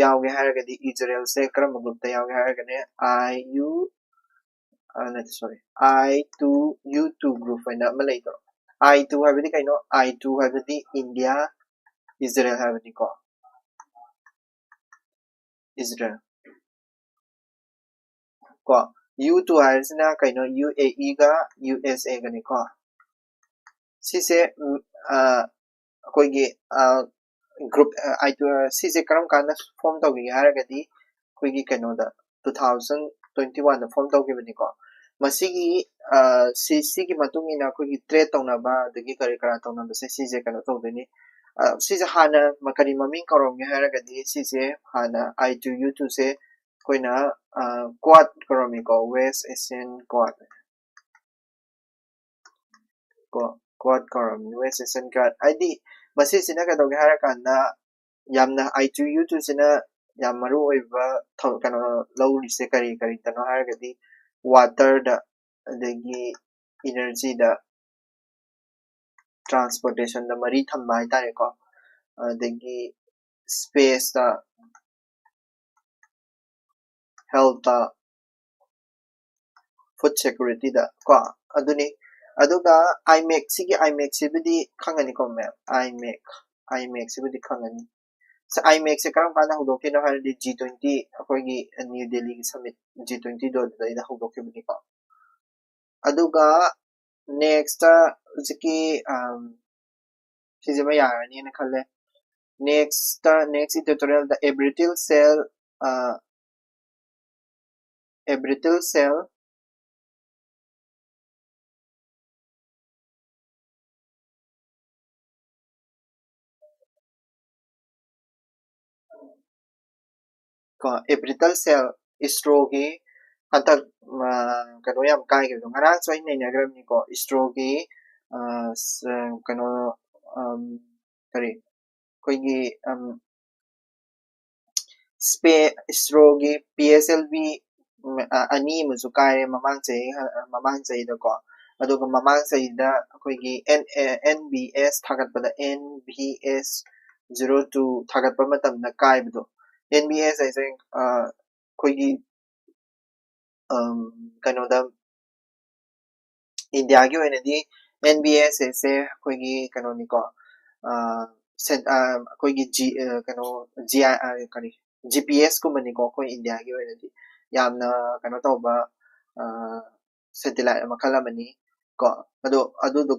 ꯌꯥꯎꯒꯦ ꯍꯥꯏꯔꯒꯗꯤ, ꯏꯖꯔꯦꯜꯁꯦ ꯀꯔꯝꯕ ꯒ꯭ꯔꯨꯞꯇ ꯌꯥꯎꯒꯦ ꯍꯥꯏꯔꯒꯅꯦ, ꯑꯥꯏ ꯌꯨ ꯅꯠꯇꯦ, ꯁꯣꯔꯤ, ꯑꯥꯏ ꯇꯨ ꯌꯨ ꯇꯨ ꯒ꯭ꯔꯨꯞ ꯍꯥꯏꯅ ꯑꯃ ꯂꯩꯗꯣ꯫ ꯑꯥꯏ ꯇꯨ ꯍꯥꯏꯕꯗꯤ ꯀꯩꯅꯣ? ꯑꯥꯏ ꯇꯨ ꯍꯥꯏꯕꯗꯤ ꯏꯟꯗꯤꯌꯥ, ꯏꯖꯔꯦꯜ ꯍꯥꯏꯕꯅꯤꯀꯣ꯫ ꯏꯖꯔꯦꯜ ꯀꯣ꯫ ꯌꯨ ꯇꯨ ꯍꯥꯏꯔꯤꯁꯤꯅ ꯀꯩꯅꯣ? ꯌꯨ ꯑꯦ ꯏꯒ ꯌꯨ ꯑꯦꯁ ꯑꯦꯒꯅꯤꯀꯣ꯫ ꯁꯤꯁꯦ ꯎꯝ, ꯑ, ꯑꯩꯈꯣꯏꯒꯤ ꯒ꯭ꯔꯨꯞ ꯁꯤꯁꯦ ꯀꯔꯝ ꯀꯥꯟꯗ ꯐꯣꯝ ꯇꯧꯈꯤꯒꯦ ꯍꯥꯏꯔꯒꯗꯤ, ꯑꯩꯈꯣꯏꯒꯤ ꯀꯩꯅꯣꯗ, ꯇꯨ ꯊꯥꯎꯖꯟ ꯇ꯭ꯋꯦꯟꯇꯤ ꯋꯥꯟꯗ ꯐꯣꯝ ꯇꯧꯈꯤꯕꯅꯤꯀꯣ꯫ ꯃꯁꯤꯒꯤ ꯁꯤ ꯁꯤꯒꯤ ꯃꯇꯨꯡ ꯏꯟꯅ ꯑꯩꯈꯣꯏꯒꯤ ꯇ꯭ꯔꯦꯠ ꯇꯧꯅꯕ ꯑꯗꯒꯤ ꯀꯔꯤ ꯀꯔꯥ ꯇꯧꯅꯕꯁꯦ, ꯁꯤꯁꯦ ꯀꯩꯅꯣ ꯇꯧꯗꯣꯏꯅꯤ꯫ ꯁꯤꯁꯦ ꯍꯥꯟꯅ ꯀꯔꯤ ꯃꯃꯤꯡ ꯀꯧꯔꯝꯒꯦ ꯍꯥꯏꯔꯒꯗꯤ, ꯁꯤꯁꯦ ꯍꯥꯟꯅ ꯑꯥꯏ ꯇꯨ ꯌꯨ ꯇꯨꯁꯦ ꯑꯩꯈꯣꯏꯅ ꯀ꯭ꯋꯥꯠ ꯀꯧꯔꯝꯃꯤꯀꯣ, ꯋꯦꯁ ꯑꯦꯁꯤꯌꯥꯟ ꯀ꯭ꯋꯥꯠ ꯀꯣ, ꯀ꯭ꯋꯥꯠ ꯀꯧꯔꯝꯃꯤ, ꯋꯦꯁ ꯑꯦꯁꯤꯌꯥꯟ ꯀ꯭ꯋꯥꯠ꯫ ꯍꯥꯏꯗꯤ ꯃꯁꯤꯁꯤꯅ ꯀꯩꯗꯧꯒꯦ ꯍꯥꯏꯔꯀꯥꯟꯗ, ꯌꯥꯝꯅ ꯑꯥꯏ ꯇꯨ ꯌꯨ ꯇꯨꯁꯤꯅ ꯌꯥꯝ ꯃꯔꯨ ꯑꯣꯏꯕ ꯊꯧ- ꯀꯩꯅꯣ ꯂꯧꯔꯤꯁꯦ ꯀꯔꯤ ꯀꯔꯤꯗꯅꯣ ꯍꯥꯏꯔꯒꯗꯤ, ꯋꯥꯇꯔꯗ, ꯑꯗꯒꯤ ꯏꯅꯔꯖꯤꯗ, ꯇ꯭ꯔꯥꯟꯁꯄꯣꯔꯇꯦꯁꯟꯗ ꯃꯔꯤ ꯊꯝꯕ ꯍꯥꯏꯇꯥꯔꯦꯀꯣ, ꯑꯗꯒꯤ ꯁ꯭ꯄꯦꯁꯇ, ꯍꯦꯜꯠꯇ, ꯐꯨꯗ ꯁꯦꯀ꯭ꯌꯨꯔꯤꯇꯤꯗ ꯀꯣ, ꯑꯗꯨꯅꯤ꯫ ꯑꯗꯨꯒ ꯑꯥꯏꯃꯦꯛ, ꯁꯤꯒꯤ ꯑꯥꯏꯃꯦꯛꯁꯤꯕꯨꯗꯤ ꯈꯪꯒꯅꯤꯀꯣ ꯃꯦꯝ? ꯑꯥꯏꯃꯦꯛ, ꯑꯥꯏꯃꯦꯛꯁꯤꯕꯨꯗꯤ ꯈꯪꯒꯅꯤ꯫ ꯑꯥꯏꯃꯦꯛꯁꯦ ꯀꯔꯝ ꯀꯥꯟꯗ ꯍꯧꯗꯣꯛꯈꯤꯅꯣ ꯍꯥꯏꯔꯗꯤ, ꯖꯤ ꯇ꯭ꯋꯦꯟꯇꯤ, ꯑꯩꯈꯣꯏꯒꯤ ꯅ꯭ꯌꯨ ꯗꯦꯜꯂꯤꯒꯤ ꯁꯃꯤꯠ ꯖꯤ ꯇ꯭ꯋꯦꯟꯇꯤꯗꯣ ꯑꯗꯨꯗꯩꯗ ꯍꯧꯗꯣꯛꯈꯤꯕꯅꯤꯀꯣ꯫ ꯑꯗꯨꯒ ꯅꯦꯛꯁꯇ ꯍꯧꯖꯤꯛꯀꯤ ꯁꯤꯁꯤꯃ ꯌꯥꯔꯅꯤꯅ ꯈꯜꯂꯦ꯫ Next next editorial, the Abrityl cell, uh, Abrityl cell ꯀꯣ, Abrityl cell ꯏꯁꯔꯣꯒꯤ ꯍꯟꯗꯛ ꯀꯩꯅꯣ ꯌꯥꯝ ꯀꯥꯏꯈꯤꯕꯗꯣ, ꯉꯔꯥꯡꯁꯨ ꯑꯩ ꯅꯩꯅꯈ꯭ꯔꯕꯅꯤꯀꯣ, ꯏꯁꯔꯣꯒꯤ ꯀꯩꯅꯣ ꯀꯔꯤ ꯑꯩꯈꯣꯏꯒꯤ ꯏꯁꯄꯦ ꯏꯁꯔꯣꯒꯤ ꯄꯤ ꯑꯦꯁ ꯑꯦꯜ ꯚꯤ ꯑꯅꯤ ꯑꯃꯁꯨ ꯀꯥꯏꯔꯦ ꯃꯃꯥꯡ ꯆꯍꯤ, ꯃꯃꯥꯡ ꯆꯍꯤꯗꯀꯣ꯫ ꯑꯗꯨꯒ ꯃꯃꯥꯡ ꯆꯍꯤꯗ ꯑꯩꯈꯣꯏꯒꯤ ꯑꯦꯟ ꯑꯦꯟ ꯕꯤ ꯑꯦꯁ ꯊꯥꯒꯠꯄꯗ, N V S zero two ꯊꯥꯒꯠꯄ ꯃꯇꯝꯗ ꯀꯥꯏꯕꯗꯣ, ꯑꯦꯟ ꯚꯤ ꯑꯦꯁ ꯍꯥꯏꯁꯦ ꯑꯩꯈꯣꯏꯒꯤ ꯀꯩꯅꯣꯗ ꯏꯟꯗꯤꯌꯥꯒꯤ ꯑꯣꯏꯅꯗꯤ ꯑꯦꯟ ꯕꯤ ꯑꯦꯁ ꯑꯦꯁꯦ ꯑꯩꯈꯣꯏꯒꯤ ꯀꯩꯅꯣꯅꯤꯀꯣ, ꯑꯩꯈꯣꯏꯒꯤ ꯖꯤ ꯀꯩꯅꯣ ꯖꯤ ꯑꯥꯏ ꯀꯔꯤ ꯖꯤ ꯄꯤ ꯑꯦꯁ ꯀꯨꯝꯕꯅꯤꯀꯣ ꯑꯩꯈꯣꯏ ꯏꯟꯗꯤꯌꯥꯒꯤ ꯑꯣꯏꯅꯗꯤ ꯌꯥꯝꯅ ꯀꯩꯅꯣ ꯇꯧꯕ ꯁꯦꯇꯤꯂꯥꯏꯠ ꯃꯈꯜ ꯑꯃꯅꯤ ꯀꯣ꯫ ꯑꯗꯣ ꯑꯗꯨꯗꯣ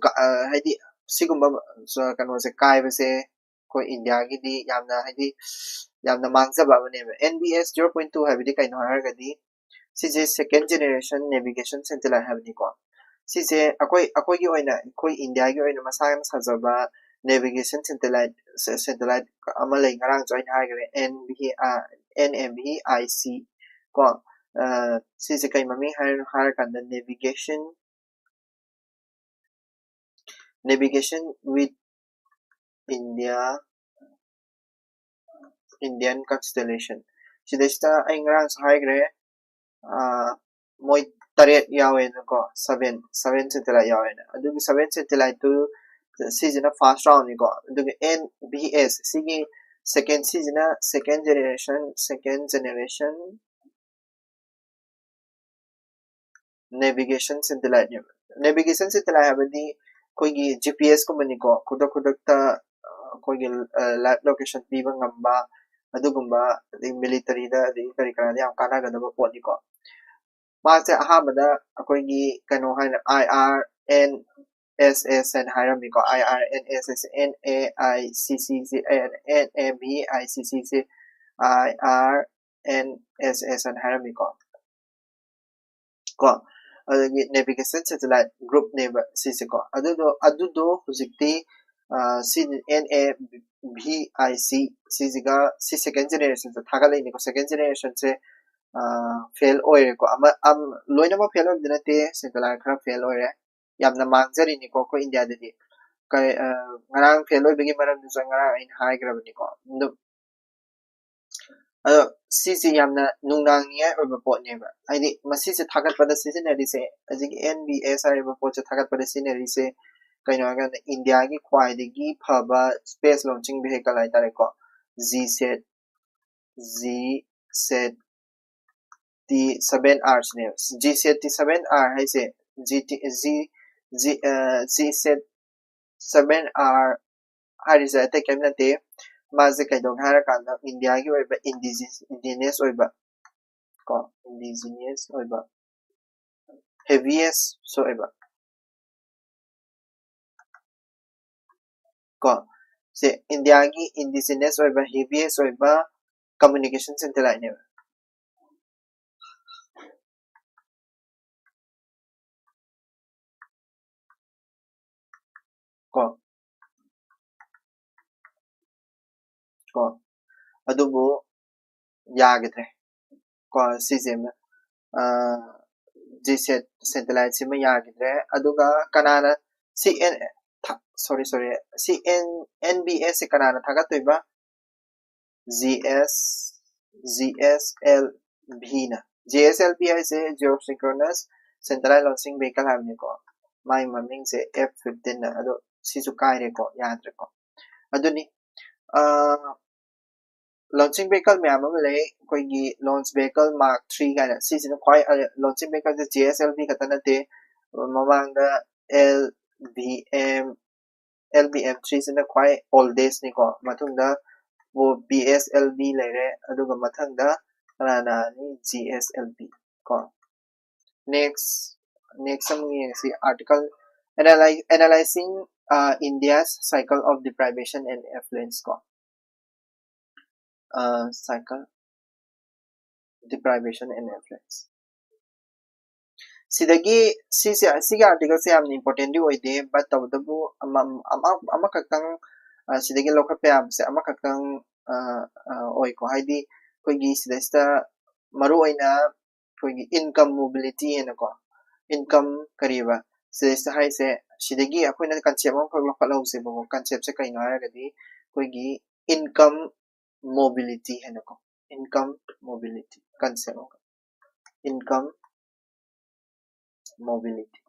ꯍꯥꯏꯗꯤ ꯁꯤꯒꯨꯝꯕ ꯀꯩꯅꯣꯁꯦ ꯀꯥꯏꯕꯁꯦ ꯑꯩꯈꯣꯏ ꯏꯟꯗꯤꯌꯥꯒꯤꯗꯤ ꯌꯥꯝꯅ ꯍꯥꯏꯗꯤ ꯌꯥꯝꯅ ꯃꯥꯡꯖꯕ ꯑꯃꯅꯦꯕ꯫ N B S zero point two ꯍꯥꯏꯕꯗꯤ ꯀꯩꯅꯣ ꯍꯥꯏꯔꯒꯗꯤ ꯁꯤꯁꯦ second generation navigation satellite ꯍꯥꯏꯕꯅꯤꯀꯣ꯫ ꯁꯤꯁꯦ ꯑꯩꯈꯣꯏ ꯑꯩꯈꯣꯏꯒꯤ ꯑꯣꯏꯅ ꯑꯩꯈꯣꯏ ꯏꯟꯗꯤꯌꯥꯒꯤ ꯑꯣꯏꯅ ꯃꯁꯥꯅ ꯁꯥꯖꯕ navigation satellite satellite ꯑꯃ ꯂꯩ꯫ ꯉꯔꯥꯡꯁꯨ ꯑꯩꯅ ꯍꯥꯏꯈ꯭ꯔꯦ, N V N M V I C ꯀꯣ꯫ ꯁꯤꯁꯦ ꯀꯩ ꯃꯃꯤꯡ ꯍꯥꯏꯔꯤꯅꯣ ꯍꯥꯏꯔꯀꯥꯟꯗ navigation navigation with India Indian constellation꯫ ꯁꯤꯗꯩꯁꯤꯗ ꯑꯩ ꯉꯔꯥꯡꯁꯨ ꯍꯥꯏꯈ꯭ꯔꯦ, ꯃꯣꯏ ꯇꯔꯦꯠ ꯌꯥꯎꯋꯦꯅꯀꯣ, seven seven satellite ꯌꯥꯎꯋꯦꯅ꯫ ꯑꯗꯨꯒꯤ seven satelliteꯇꯨ ꯁꯤꯁꯤꯅ first roundꯅꯤꯀꯣ꯫ ꯑꯗꯨꯒ ꯑꯦꯟ ꯚꯤ ꯑꯦꯁ ꯁꯤꯒꯤ second, ꯁꯤꯁꯤꯅ second generation second generation navigation satelliteꯅꯦꯕ꯫ Navigation satellite ꯍꯥꯏꯕꯗꯤ ꯑꯩꯈꯣꯏꯒꯤ ꯖꯤ ꯄꯤ ꯑꯦꯁ ꯀꯨꯝꯕꯅꯤꯀꯣ, ꯈꯨꯗꯛ ꯈꯨꯗꯛꯇ ꯑꯩꯈꯣꯏꯒꯤ live location ꯄꯤꯕ ꯉꯝꯕ ꯑꯗꯨꯒꯨꯝꯕ, ꯑꯗꯩ militaryꯗ ꯑꯗꯒꯤ ꯀꯔꯤ ꯀꯔꯥꯗ ꯌꯥꯝ ꯀꯥꯟꯅꯒꯗꯕ ꯄꯣꯠꯅꯤꯀꯣ꯫ ꯃꯥꯁꯦ ꯑꯍꯥꯟꯕꯗ ꯑꯩꯈꯣꯏꯒꯤ ꯀꯩꯅꯣ ꯍꯥꯏꯅ I R N S S ꯍꯥꯏꯅ ꯍꯥꯏꯔꯝꯃꯤꯀꯣ꯫ I R N S S, N A I C C C, N A V I C C C, I R N S S ꯍꯥꯏꯅ ꯍꯥꯏꯔꯝꯃꯤꯀꯣ꯫ ꯀꯣ, ꯑꯗꯒꯤ navigation satellite group ꯅꯦꯕ ꯁꯤꯁꯦꯀꯣ꯫ ꯑꯗꯨꯗꯣ, ꯑꯗꯨꯗꯣ ꯍꯧꯖꯤꯛꯇꯤ, ꯑ, ꯁꯤ N A V I C ꯁꯤꯁꯤꯒ ꯁꯤ second generation ꯁꯦ ꯊꯥꯒꯠꯂꯛꯏꯅꯤꯀꯣ꯫ Second generation ꯁꯦ, ꯑ, fail ꯑꯣꯏꯔꯦꯀꯣ꯫ ꯑꯃ, ꯑꯝ, ꯂꯣꯏꯅꯃꯛ fail ꯑꯣꯏꯕꯗꯤ ꯅꯠꯇꯦ, satellite ꯈꯔ fail ꯑꯣꯏꯔꯦ꯫ ꯌꯥꯝꯅ ꯃꯥꯡꯖꯔꯤꯅꯤꯀꯣ ꯑꯩꯈꯣꯏ ꯏꯟꯗꯤꯌꯥꯗꯗꯤ꯫ ꯀꯩ, ꯑ, ꯉꯔꯥꯡ fail ꯑꯣꯏꯕꯒꯤ ꯃꯔꯝꯗꯨꯁꯨ ꯉꯔꯥꯡ ꯑꯩꯅ ꯍꯥꯏꯈ꯭ꯔꯕꯅꯤꯀꯣ꯫ ꯑꯗꯨ, ꯑꯗꯣ ꯁꯤꯁꯤ ꯌꯥꯝꯅ ꯅꯨꯡꯅꯥꯡꯅꯤꯡꯉꯥꯏ ꯑꯣꯏꯕ ꯄꯣꯠꯅꯦꯕ꯫ ꯍꯥꯏꯗꯤ ꯃꯁꯤꯁꯦ ꯊꯥꯒꯠꯄꯗ ꯁꯤꯖꯤꯟꯅꯔꯤꯁꯦ, ꯍꯧꯖꯤꯛꯀꯤ N B S ꯍꯥꯏꯔꯤꯕ ꯄꯣꯠꯁꯦ ꯊꯥꯒꯠꯄꯗ ꯁꯤꯖꯤꯟꯅꯔꯤꯁꯦ ꯀꯩꯅꯣ ꯍꯥꯏꯔꯀꯥꯟꯗ ꯏꯟꯗꯤꯌꯥꯒꯤ ꯈ꯭ꯋꯥꯏꯗꯒꯤ ꯐꯕ space launching vehicle ꯍꯥꯏꯇꯥꯔꯦꯀꯣ, G sat, G sat T seven R ꯁꯤꯅꯦꯕ꯫ G sat T seven R ꯍꯥꯏꯁꯦ, G T, G, G, ꯑ, G sat seven R ꯍꯥꯏꯔꯤꯁꯦ ꯑꯇꯩ ꯀꯔꯤꯝ ꯅꯠꯇꯦ꯫ ꯃꯥꯁꯦ ꯀꯩꯗꯧꯒꯦ ꯍꯥꯏꯔꯀꯥꯟꯗ ꯏꯟꯗꯤꯌꯥꯒꯤ ꯑꯣꯏꯕ indigenous, indigenous ꯑꯣꯏꯕ, ꯀꯣ, indigenous ꯑꯣꯏꯕ, heaviest ꯁꯨ ꯑꯣꯏꯕ, ꯀꯣ, ꯁꯦ ꯏꯟꯗꯤꯌꯥꯒꯤ indigenous ꯑꯣꯏꯕ, heaviest ꯑꯣꯏꯕ communication satellite ꯅꯦꯕ꯫ ꯀꯣ, ꯀꯣ, ꯑꯗꯨꯕꯨ ꯌꯥꯈꯤꯗ꯭ꯔꯦ꯫ ꯀꯣ, ꯁꯤꯁꯦ ꯑꯃ, ꯑ, G sat satellite ꯁꯤꯃ ꯌꯥꯈꯤꯗ꯭ꯔꯦ꯫ ꯑꯗꯨꯒ ꯀꯅꯥꯅ ꯁꯤ N, ꯊ-, sorry, sorry, ꯁꯤ N, N B S ꯁꯦ ꯀꯅꯥꯅ ꯊꯥꯒꯠꯇꯣꯏꯕ? G S, G S L V ꯅ꯫ G S L V ꯍꯥꯏꯁꯦ Geosynchronous Satellite Launching Vehicle ꯍꯥꯏꯕꯅꯤꯀꯣ꯫ ꯃꯥꯏ ꯃꯃꯤꯡꯁꯦ F fifteen ꯅ꯫ ꯑꯗꯣ ꯁꯤꯁꯨ ꯀꯥꯏꯔꯦꯀꯣ, ꯌꯥꯗ꯭ꯔꯦꯀꯣ꯫ ꯑꯗꯨꯅꯤ, ꯑ, launching vehicle ꯃꯌꯥꯝ ꯑꯃ ꯂꯩ꯫ ꯑꯩꯈꯣꯏꯒꯤ launch vehicle Mark three ꯀꯥꯏꯅ, ꯁꯤꯁꯤꯅ ꯈ꯭ꯋꯥꯏ, ꯑ, launching vehicle ꯁꯦ G S L V ꯈꯛꯇ ꯅꯠꯇꯦ꯫ ꯃꯃꯥꯡꯗ L V M, L V M three ꯁꯤꯅ ꯈ꯭ꯋꯥꯏ oldest ꯅꯤꯀꯣ꯫ ꯃꯊꯪꯗ V S L V ꯂꯩꯔꯦ꯫ ꯑꯗꯨꯒ ꯃꯊꯪꯗ ꯀꯅꯥꯅ ꯂꯥꯛꯑꯅꯤ? G S L V ꯀꯣ꯫ Next, next ꯑꯃꯨꯛ ꯌꯦꯡꯁꯤ꯫ Article, Analyze, analyzing uh, India's cycle of deprivation and affluence ꯀꯣ, uh, cycle, deprivation and affluence. ꯁꯤꯗꯒꯤ ꯁꯤꯁꯦ, ꯁꯤꯒꯤ article ꯁꯦ ꯌꯥꯝꯅ important ꯗꯤ ꯑꯣꯏꯗꯦ, but ꯇꯧꯕꯇꯕꯨ ꯑꯃ, ꯑꯃ, ꯑꯃꯈꯛꯇꯪ, ꯑ, ꯁꯤꯗꯒꯤ ꯂꯧꯈꯠꯄ ꯌꯥꯕꯁꯦ ꯑꯃꯈꯛꯇꯪ, ꯑ, ꯑ, ꯑꯣꯏꯀꯣ꯫ ꯍꯥꯏꯗꯤ ꯑꯩꯈꯣꯏꯒꯤ ꯁꯤꯗꯩꯁꯤꯗ ꯃꯔꯨ ꯑꯣꯏꯅ ꯑꯩꯈꯣꯏꯒꯤ income mobility ꯍꯥꯏꯅꯀꯣ, income ꯀꯔꯤꯕ, ꯁꯤꯗꯩꯁꯤꯗ ꯍꯥꯏꯁꯦ, ꯁꯤꯗꯒꯤ ꯑꯩꯈꯣꯏꯅ concept ꯑꯃꯈꯛ ꯂꯧꯈꯠꯍꯧꯁꯦꯕꯀꯣ꯫ Concept ꯁꯦ ꯀꯩꯅꯣ ꯍꯥꯏꯔꯒꯗꯤ ꯑꯩꯈꯣꯏꯒꯤ income mobility ꯍꯥꯏꯅꯀꯣ, income mobility concept ꯑꯃ, income mobility꯫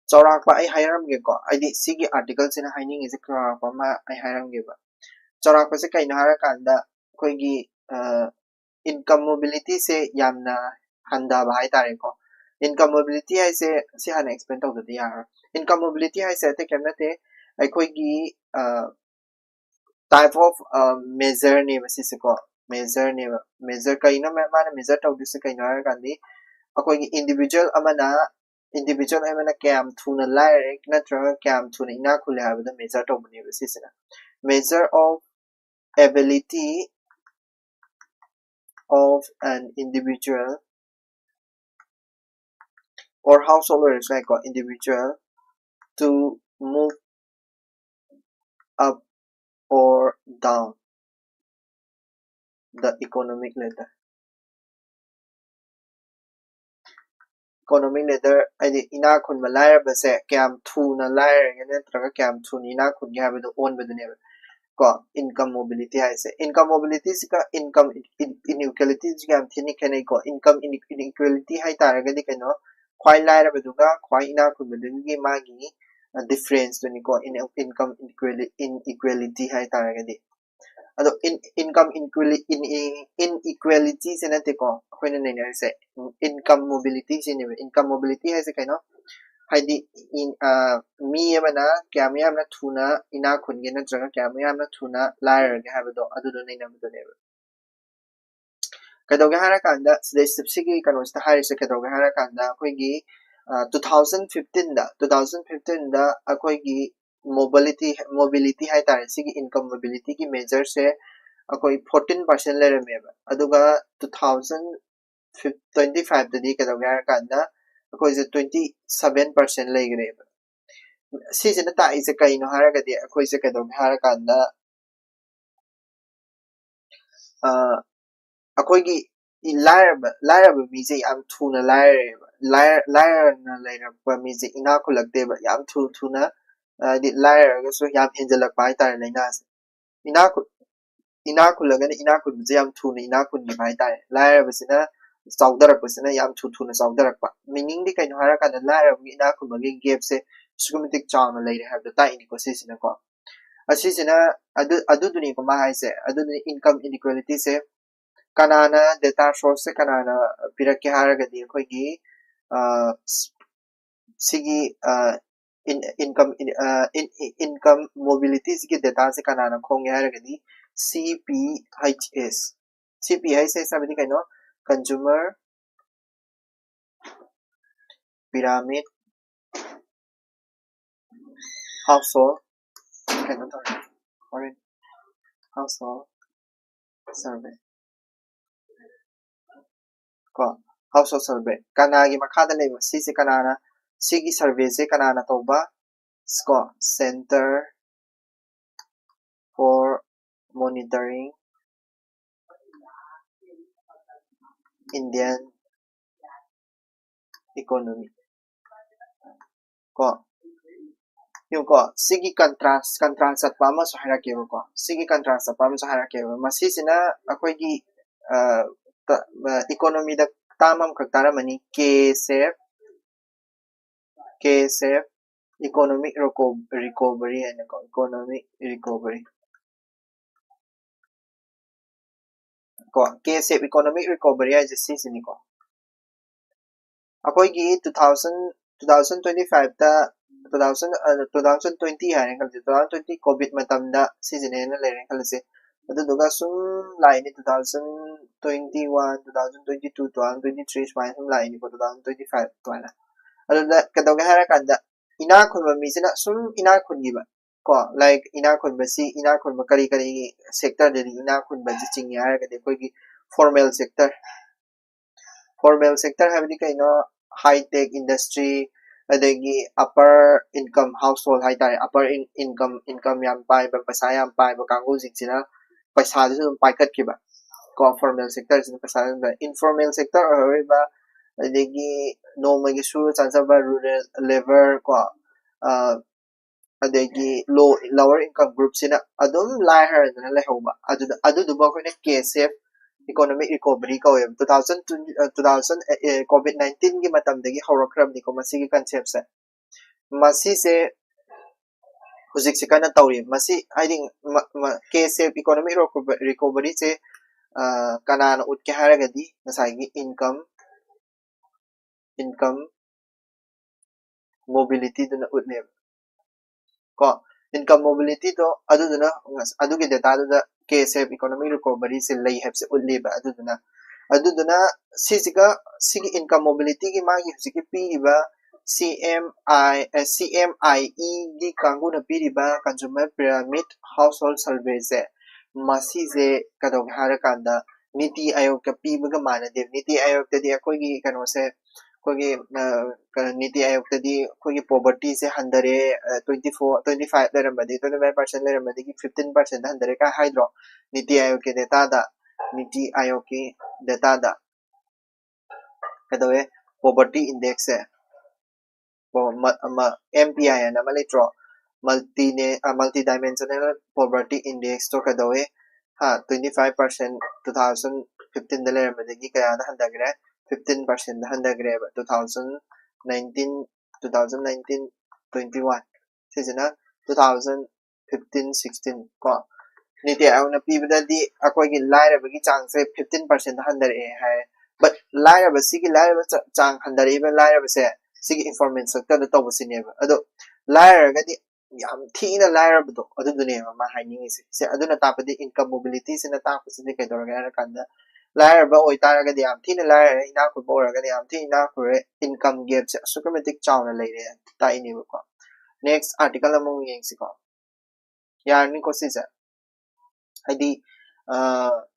ꯆꯥꯎꯔꯥꯛꯄ ꯑꯩ ꯍꯥꯏꯔꯝꯒꯦꯀꯣ, ꯍꯥꯏꯗꯤ ꯁꯤꯒꯤ article ꯁꯤꯅ ꯍꯥꯏꯅꯤꯡꯉꯤꯁꯦ ꯆꯥꯎꯔꯥꯛꯄ ꯑꯃ ꯑꯩ ꯍꯥꯏꯔꯝꯒꯦꯕ꯫ ꯆꯥꯎꯔꯥꯛꯄꯁꯦ ꯀꯩꯅꯣ ꯍꯥꯏꯔꯀꯥꯟꯗ ꯑꯩꯈꯣꯏꯒꯤ, ꯑ, income mobility ꯁꯦ ꯌꯥꯝꯅ ꯍꯟꯊꯕ ꯍꯥꯏꯇꯥꯔꯦꯀꯣ꯫ Income mobility ꯍꯥꯏꯁꯦ ꯁꯤ ꯍꯥꯟꯅ explain ꯇꯧꯗꯗꯤ ꯌꯥꯔꯔꯣꯏ꯫ Income mobility ꯍꯥꯏꯁꯦ ꯑꯇꯩ ꯀꯩꯝ ꯅꯠꯇꯦ, ꯑꯩꯈꯣꯏꯒꯤ, ꯑ, type of, ꯑ, measure ꯅꯦꯕ ꯁꯤꯁꯦꯀꯣ, measure ꯅꯦꯕ꯫ Measure ꯀꯩꯅꯣ ꯃꯥ-, ꯃꯥꯅ measure ꯇꯧꯗꯣꯏꯁꯦ ꯀꯩꯅꯣ ꯍꯥꯏꯔꯀꯥꯟꯗꯤ ꯑꯩꯈꯣꯏꯒꯤ individual ꯑꯃꯅ, individual ꯑꯃꯅ ꯀꯌꯥꯝ ꯊꯨꯅ ꯂꯥꯏꯔꯦ ꯅꯠꯇ꯭ꯔꯒ ꯀꯌꯥꯝ ꯊꯨꯅ ꯏꯅꯥꯛ ꯈꯨꯜꯂꯦ ꯍꯥꯏꯕꯗꯣ measure ꯇꯧꯕꯅꯦꯕ ꯁꯤꯁꯤꯅ꯫ Measure of ability of an individual or household ꯑꯣꯏꯔꯁꯨ ꯌꯥꯏꯀꯣ, individual to move up or down the economic ladder꯫ Economic ladder ꯍꯥꯏꯗꯤ ꯏꯅꯥꯛ ꯈꯨꯟꯕ ꯂꯥꯏꯔꯕꯁꯦ ꯀꯌꯥꯝ ꯊꯨꯅ ꯂꯥꯏꯔꯒꯦ ꯅꯠꯇ꯭ꯔꯒ ꯀꯌꯥꯝ ꯊꯨꯅ ꯏꯅꯥꯛ ꯈꯨꯟꯒꯦ ꯍꯥꯏꯕꯗꯣ ꯑꯣꯟꯕꯗꯨꯅꯦꯕ ꯀꯣ income mobility ꯍꯥꯏꯁꯦ꯫ Income mobility ꯁꯤꯒ income in-, in-, inequality ꯁꯤꯒ ꯌꯥꯝ ꯊꯤꯅ ꯈꯦꯠꯅꯩꯀꯣ꯫ Income in-, inequality ꯍꯥꯏ ꯇꯥꯔꯒꯗꯤ ꯀꯩꯅꯣ, ꯈ꯭ꯋꯥꯏ ꯂꯥꯏꯔꯕꯗꯨꯒ ꯈ꯭ꯋꯥꯏ ꯏꯅꯥꯛ ꯈꯨꯟꯕꯗꯨꯒꯤ ꯃꯥꯒꯤ, ꯑ, difference ꯇꯨꯅꯤꯀꯣ, in-, income inequali-, inequality ꯍꯥꯏ ꯇꯥꯔꯒꯗꯤ꯫ ꯑꯗꯣ in-, income inequali-, in-, in-, inequality ꯁꯦ ꯅꯠꯇꯦꯀꯣ ꯑꯩꯈꯣꯏꯅ ꯅꯩꯅꯔꯤꯁꯦ, income mobility ꯁꯤꯅꯦꯕ꯫ Income mobility ꯍꯥꯏꯁꯦ ꯀꯩꯅꯣ? ꯍꯥꯏꯗꯤ in-, ꯑ, ꯃꯤ ꯑꯃꯅ ꯀꯌꯥꯝ ꯌꯥꯝꯅ ꯊꯨꯅ ꯏꯅꯥꯛ ꯈꯨꯟꯒꯦ ꯅꯠꯇ꯭ꯔꯒ ꯀꯌꯥꯝ ꯌꯥꯝꯅ ꯊꯨꯅ ꯂꯥꯏꯔꯒꯦ ꯍꯥꯏꯕꯗꯣ ꯑꯗꯨꯗꯣ ꯅꯩꯅꯕꯗꯨꯅꯦꯕ꯫ ꯀꯩꯗꯧꯒꯦ ꯍꯥꯏꯔꯀꯥꯟꯗ ꯁꯤꯗꯩ ꯁꯤꯒꯤ ꯀꯩꯅꯣꯁꯤꯗ ꯍꯥꯏꯔꯤꯁꯦ ꯀꯩꯗꯧꯒꯦ ꯍꯥꯏꯔꯀꯥꯟꯗ ꯑꯩꯈꯣꯏꯒꯤ, ꯇꯨ ꯊꯥꯎꯖꯟ ꯐꯤꯐꯇꯤꯟꯗ ꯇꯨ ꯊꯥꯎꯖꯟ ꯐꯤꯐꯇꯤꯟꯗ ꯑꯩꯈꯣꯏꯒꯤ ꯃꯣꯕꯤꯂꯤꯇꯤ ꯃꯣꯕꯤꯂꯤꯇꯤ ꯍꯥꯏꯇꯥꯔꯦ, ꯁꯤꯒꯤ ꯏꯟꯀꯝ ꯃꯣꯕꯤꯂꯤꯇꯤꯒꯤ ꯃꯦꯖꯔꯁꯦ ꯑꯩꯈꯣꯏ ꯐꯣꯔꯇꯤꯟ ꯄꯥꯔꯁꯦꯟ ꯂꯩꯔꯝꯃꯦꯕ꯫ ꯑꯗꯨꯒ ꯇꯨ ꯊꯥꯎꯖꯟ ꯇ꯭ꯋꯦꯟꯇꯤ ꯐꯥꯏꯚꯇꯗꯤ ꯀꯩꯗꯧꯒꯦ ꯍꯥꯏꯔꯀꯥꯟꯗ ꯑꯩꯈꯣꯏꯁꯦ ꯇ꯭ꯋꯦꯟꯇꯤ ꯁꯚꯦꯟ ꯄꯥꯔꯁꯦꯟ ꯂꯩꯈ꯭ꯔꯦꯕ꯫ ꯁꯤꯁꯤꯅ ꯇꯥꯛꯏꯁꯦ ꯀꯩꯅꯣ ꯍꯥꯏꯔꯒꯗꯤ ꯑꯩꯈꯣꯏꯁꯦ ꯀꯩꯗꯧꯒꯦ ꯍꯥꯏꯔꯀꯥꯟꯗ ꯑꯩꯈꯣꯏꯒꯤ ꯂꯥꯏꯔꯕ ꯂꯥꯏꯔꯕ ꯃꯤꯁꯦ ꯌꯥꯝ ꯊꯨꯅ ꯂꯥꯏꯔꯦꯕ꯫ ꯂꯥꯏꯔꯅ ꯂꯩꯔꯛꯄ ꯃꯤꯁꯦ ꯏꯅꯥꯛ ꯈꯨꯜꯂꯛꯇꯦꯕ꯫ ꯌꯥꯝ ꯊꯨ ꯊꯨꯅ, ꯍꯥꯏꯗꯤ ꯂꯥꯏꯔꯒꯁꯨ ꯌꯥꯝ ꯍꯦꯟꯖꯜꯂꯛꯄ ꯍꯥꯏꯇꯥꯔꯦ ꯂꯥꯏꯅꯥꯁꯦ꯫ ꯏꯅꯥꯛ ꯏꯅꯥꯛ ꯈꯨꯜꯂꯒꯅ ꯏꯅꯥꯛ ꯈꯨꯟꯕꯁꯦ ꯌꯥꯝ ꯊꯨꯅ ꯏꯅꯥꯛ ꯈꯨꯟꯈꯤꯕ ꯍꯥꯏꯇꯥꯔꯦ꯫ ꯂꯥꯏꯔꯕꯁꯤꯅ ꯆꯥꯎꯊꯔꯛꯄꯁꯤꯅ ꯌꯥꯝ ꯊꯨ ꯊꯨꯅ ꯆꯥꯎꯊꯔꯛꯄ꯫ ꯃꯤꯅꯤꯡꯗꯤ ꯀꯩꯅꯣ ꯍꯥꯏꯔꯀꯥꯟꯗ ꯂꯥꯏꯔꯕꯒꯤ ꯏꯅꯥꯛ ꯈꯨꯟꯕꯒꯤ ꯒꯦꯞꯁꯦ ꯑꯁꯨꯛꯀꯤ ꯃꯇꯤꯛ ꯆꯥꯎꯅ ꯂꯩꯔꯦ ꯍꯥꯏꯕꯗꯣ ꯇꯥꯛꯏꯅꯤꯀꯣ ꯁꯤꯁꯤꯅꯀꯣ꯫ ꯑꯁꯤꯁꯤꯅ ꯑꯗꯨ ꯑꯗꯨꯗꯨꯅꯤꯀꯣ ꯃꯥ ꯍꯥꯏꯁꯦ꯫ ꯑꯗꯨꯗꯨꯅ ꯏꯟꯀꯝ ꯏꯟꯏꯀ꯭ꯋꯦꯂꯤꯇꯤꯁꯦ ꯀꯅꯥꯅ, ꯗꯦꯇꯥ ꯁꯣꯔꯁꯁꯦ ꯀꯅꯥꯅ ꯄꯤꯔꯛꯀꯦ ꯍꯥꯏꯔꯒꯗꯤ ꯑꯩꯈꯣꯏꯒꯤ ꯁꯤꯒꯤ ꯏꯟꯀꯝ ꯏꯟꯀꯝ ꯃꯣꯕꯤꯂꯤꯇꯤꯁꯤꯒꯤ ꯗꯦꯇꯥꯁꯦ ꯀꯅꯥꯅ ꯈꯣꯝꯒꯦ ꯍꯥꯏꯔꯒꯗꯤ C P H S꯫ C P H S ꯍꯥꯏꯕꯗꯤ ꯀꯩꯅꯣ? Consumer Pyramid Household ꯀꯩꯅꯣ ꯇꯧꯔꯦ, ꯍꯣꯔꯦꯟ Household Survey ꯀꯣ꯫ Household Survey ꯀꯅꯥꯒꯤ ꯃꯈꯥꯗ ꯂꯩꯕ? ꯁꯤꯁꯦ ꯀꯅꯥꯅ, ꯁꯤꯒꯤ ꯁꯔꯚꯦꯁꯦ ꯀꯅꯥꯅ ꯇꯧꯕ? ꯀꯣ, Center for Monitoring Indian Economy ꯀꯣ꯫ ꯌꯦꯡꯉꯨꯀꯣ, ꯁꯤꯒꯤ ꯀꯟꯇ꯭ꯔꯥꯁ ꯀꯟꯇ꯭ꯔꯥꯁ ꯆꯠꯄ ꯑꯃꯁꯨ ꯍꯥꯏꯔꯛꯀꯦꯕꯀꯣ꯫ ꯁꯤꯒꯤ ꯀꯟꯇ꯭ꯔꯥꯁ ꯆꯠꯄ ꯑꯃꯁꯨ ꯍꯥꯏꯔꯛꯀꯦꯕ꯫ ꯃꯁꯤꯁꯤꯅ ꯑꯩꯈꯣꯏꯒꯤ ꯏꯀꯣꯅꯣꯃꯤꯗ ꯇꯥꯝ ꯑꯃꯈꯛ ꯇꯥꯔꯝꯃꯅꯤ, K-shape, K-shape economic recovery ꯍꯥꯏꯅꯀꯣ, economic recovery ꯀꯣ꯫ K-shape economic recovery ꯍꯥꯏꯁꯦ ꯁꯤꯁꯤꯅꯤꯀꯣ꯫ ꯑꯩꯈꯣꯏꯒꯤ two thousand two thousand twenty ꯐꯥꯏꯚꯇ two thousand two thousand twenty ꯍꯥꯏꯔꯦꯅ ꯈꯜꯂꯁꯦ꯫ ꯇꯨ ꯊꯥꯎꯖꯟ ꯇ꯭ꯋꯦꯟꯇꯤ ꯀꯣꯚꯤꯗ ꯃꯇꯝꯗ ꯁꯤꯁꯤꯅꯦꯅ ꯂꯩꯔꯦꯅ ꯈꯜꯂꯁꯦ꯫ ꯑꯗꯨꯗꯨꯒ ꯁꯨꯝ ꯂꯥꯛꯏꯅꯤ, two thousand twenty one, two thousand twenty two, two thousand twenty three ꯁꯨꯃꯥꯏꯅ ꯁꯨꯝ ꯂꯥꯛꯏꯅꯤꯀꯣ, ꯇꯨ ꯊꯥꯎꯖꯟ ꯇ꯭ꯋꯦꯟꯇꯤ ꯐꯥꯏꯚ ꯑꯗꯨꯃꯥꯏꯅ꯫ ꯑꯗꯨꯗ ꯀꯩꯗꯧꯒꯦ ꯍꯥꯏꯔꯀꯥꯟꯗ, ꯏꯅꯥꯛ ꯈꯨꯟꯕ ꯃꯤꯁꯤꯅ ꯁꯨꯝ ꯏꯅꯥꯛ ꯈꯨꯟꯈꯤꯕ ꯀꯣ꯫ Like, ꯏꯅꯥꯛ ꯈꯨꯟꯕꯁꯤ, ꯏꯅꯥꯛ ꯈꯨꯟꯕ ꯀꯔꯤ ꯀꯔꯤ sectorꯗꯗꯤ ꯏꯅꯥꯛ ꯈꯨꯟꯕꯁꯤ ꯆꯤꯡꯉꯦ ꯍꯥꯏꯔꯒꯗꯤ, ꯑꯩꯈꯣꯏꯒꯤ formal sector꯫ Formal sector ꯍꯥꯏꯕꯗꯤ ꯀꯩꯅꯣ? High tech industry, ꯑꯗꯒꯤ upper income household ꯍꯥꯏꯇꯥꯔꯦ, upper income, income ꯌꯥꯝ ꯄꯥꯏꯕ, ꯄꯩꯁꯥ ꯌꯥꯝ ꯄꯥꯏꯕ ꯀꯥꯡꯕꯨꯁꯤꯡꯁꯤꯅ ꯄꯩꯁꯥꯗꯨꯁꯨ ꯑꯗꯨꯝ ꯄꯥꯏꯈꯠꯈꯤꯕ ꯀꯣ꯫ Formal sectorꯁꯤꯅ ꯄꯩꯁꯥ ꯑꯗꯨꯝ ꯄꯥꯏ-, informal sector ꯑꯣꯏꯍꯧꯔꯤꯕ, ꯑꯗꯒꯤ ꯅꯣꯡꯃꯒꯤ ꯁꯨꯔ ꯆꯥꯖꯕ rural labour ꯀꯣ, ꯑ, ꯑꯗꯒꯤ low, lower income groupꯁꯤꯅ ꯑꯗꯨꯝ ꯂꯥꯏꯔꯗꯅ ꯂꯩꯍꯧꯕ꯫ ꯑꯗꯨꯗ, ꯑꯗꯨꯗꯨꯕꯨ ꯑꯩꯈꯣꯏꯅ K-shape economic recovery ꯀꯧꯋꯦꯕ꯫ Two thousand twenty, ꯑ, two thousand, ꯑ, ꯑ, COVID nineteenꯒꯤ ꯃꯇꯝꯗꯒꯤ ꯍꯧꯔꯛꯈ꯭ꯔꯕꯅꯤꯀꯣ ꯃꯁꯤꯒꯤ conceptꯁꯦ꯫ ꯃꯁꯤꯁꯦ ꯍꯧꯖꯤꯛꯁꯦ ꯀꯟꯅ ꯇꯧꯔꯤ꯫ ꯃꯁꯤ ꯍꯥꯏꯗꯤ ꯃ-, ꯃ-, K-shape economic recover-, recoveryꯁꯦ, ꯑ, ꯀꯅꯥꯅ ꯎꯠꯀꯦ ꯍꯥꯏꯔꯒꯗꯤ ꯉꯁꯥꯏꯒꯤ income, income mobilityꯗꯨꯅ ꯎꯠꯂꯦꯕ ꯀꯣ꯫ Income mobilityꯗꯣ ꯑꯗꯨꯗꯨꯅ ꯉꯁ-, ꯑꯗꯨꯒꯤ dataꯗꯨꯗ K-shape economic recoveryꯁꯦ ꯂꯩ ꯍꯥꯏꯕꯁꯦ ꯎꯠꯂꯦꯕ꯫ ꯑꯗꯨꯗꯨꯅ, ꯑꯗꯨꯗꯨꯅ ꯁꯤꯁꯤꯒ, ꯁꯤꯒꯤ income mobilityꯒꯤ ꯃꯥꯒꯤ ꯍꯧꯖꯤꯛꯀꯤ ꯄꯤꯔꯤꯕ C M I, ꯑ, C M I Eꯒꯤ ꯀꯥꯡꯕꯨꯅ ꯄꯤꯔꯤꯕ consumer pyramid household surveyꯁꯦ, ꯃꯁꯤꯁꯦ ꯀꯩꯗꯧꯒꯦ ꯍꯥꯏꯔꯀꯥꯟꯗ ꯅꯤꯇꯤ ꯑꯥꯌꯣꯒꯇ ꯄꯤꯕꯒ ꯃꯥꯟꯅꯗꯦ꯫ ꯅꯤꯇꯤ ꯑꯥꯌꯣꯒꯇꯗꯤ ꯑꯩꯈꯣꯏꯒꯤ ꯀꯩꯅꯣꯁꯦ, ꯑꯩꯈꯣꯏꯒꯤ, ꯑ, ꯀ-, ꯅꯤꯇꯤ ꯑꯥꯌꯣꯒꯇꯗꯤ ꯑꯩꯈꯣꯏꯒꯤ povertyꯁꯦ ꯍꯟꯊꯔꯦ, ꯑ, twenty four, twenty five ꯂꯩꯔꯝꯕꯗꯤ, twenty five percent ꯂꯩꯔꯝꯕꯗꯒꯤ fifteen percentꯗ ꯍꯟꯊꯔꯦ ꯀꯥꯏ ꯍꯥꯏꯗ꯭ꯔꯣ? ꯅꯤꯇꯤ ꯑꯥꯌꯣꯒꯀꯤ dataꯗ, ꯅꯤꯇꯤ ꯑꯥꯌꯣꯒꯀꯤ dataꯗ ꯀꯩꯗꯧꯋꯦ? Poverty indexꯁꯦ, ꯄꯣ-, ꯃ-, ꯑꯃ, M P I ꯍꯥꯏꯅ ꯑꯃ ꯂꯩꯇ꯭ꯔꯣ? Multi-, ꯑ, multidimensional poverty indexꯇꯣ ꯀꯩꯗꯧꯋꯦ? ꯍꯥ, twenty five percent two thousand fifteenꯗ ꯂꯩꯔꯝꯕꯗꯒꯤ ꯀꯌꯥꯗ ꯍꯟꯊꯈ꯭ꯔꯦ? Fifteen percentꯗ ꯍꯟꯊꯈ꯭ꯔꯦꯕ, two thousand nineteen, two thousand nineteen twenty one꯫ ꯁꯤꯁꯤꯅ two thousand fifteen sixteen ꯀꯣ꯫ ꯅꯤꯇꯤ ꯑꯥꯌꯣꯒꯅ ꯄꯤꯕꯗꯗꯤ ꯑꯩꯈꯣꯏꯒꯤ ꯂꯥꯏꯔꯕꯒꯤ ꯆꯥꯡꯁꯦ fifteen percentꯗ ꯍꯟꯊꯔꯛꯑꯦ ꯍꯥꯏ꯫ But ꯂꯥꯏꯔꯕꯁꯤꯒꯤ, ꯂꯥꯏꯔꯕ ꯆ-, ꯆꯥꯡ ꯍꯟꯊꯔꯛꯏꯕ ꯂꯥꯏꯔꯕꯁꯦ ꯁꯤꯒꯤ informal sectorꯗ ꯇꯧꯕꯁꯤꯅꯦꯕ꯫ ꯑꯗꯣ ꯂꯥꯏꯔꯔꯒꯗꯤ ꯌꯥꯝ ꯊꯤꯅ ꯂꯥꯏꯔꯕꯗꯣ ꯑꯗꯨꯗꯨꯅꯦꯕ ꯃꯥ ꯍꯥꯏꯅꯤꯡꯉꯤꯁꯦ꯫ ꯁꯦ, ꯑꯗꯨꯅ ꯇꯥꯛꯄꯗꯤ income mobilityꯁꯤꯅ ꯇꯥꯛꯄꯁꯤꯗꯤ ꯀꯩꯗꯧꯔꯒꯦ ꯍꯥꯏꯔꯀꯥꯟꯗ ꯂꯥꯏꯔꯕ ꯑꯣꯏꯇꯥꯔꯒꯗꯤ ꯌꯥꯝ ꯊꯤꯅ ꯂꯥꯏꯔꯔꯦ, ꯏꯅꯥꯛ ꯈꯨꯟꯕ ꯑꯣꯏꯔꯒꯗꯤ ꯌꯥꯝ ꯊꯤꯅ ꯏꯅꯥꯛ ꯈꯨꯜꯂꯦ, income gapꯁꯦ ꯑꯁꯨꯛꯀꯤ ꯃꯇꯤꯛ ꯆꯥꯎꯅ ꯂꯩꯔꯦ ꯇꯥꯛꯏꯅꯦꯕꯀꯣ꯫ Next article ꯑꯃꯃꯨꯛ ꯌꯦꯡꯁꯤꯀꯣ꯫ ꯌꯥꯔꯅꯤꯀꯣ ꯁꯤꯁꯦ? ꯍꯥꯏꯗꯤ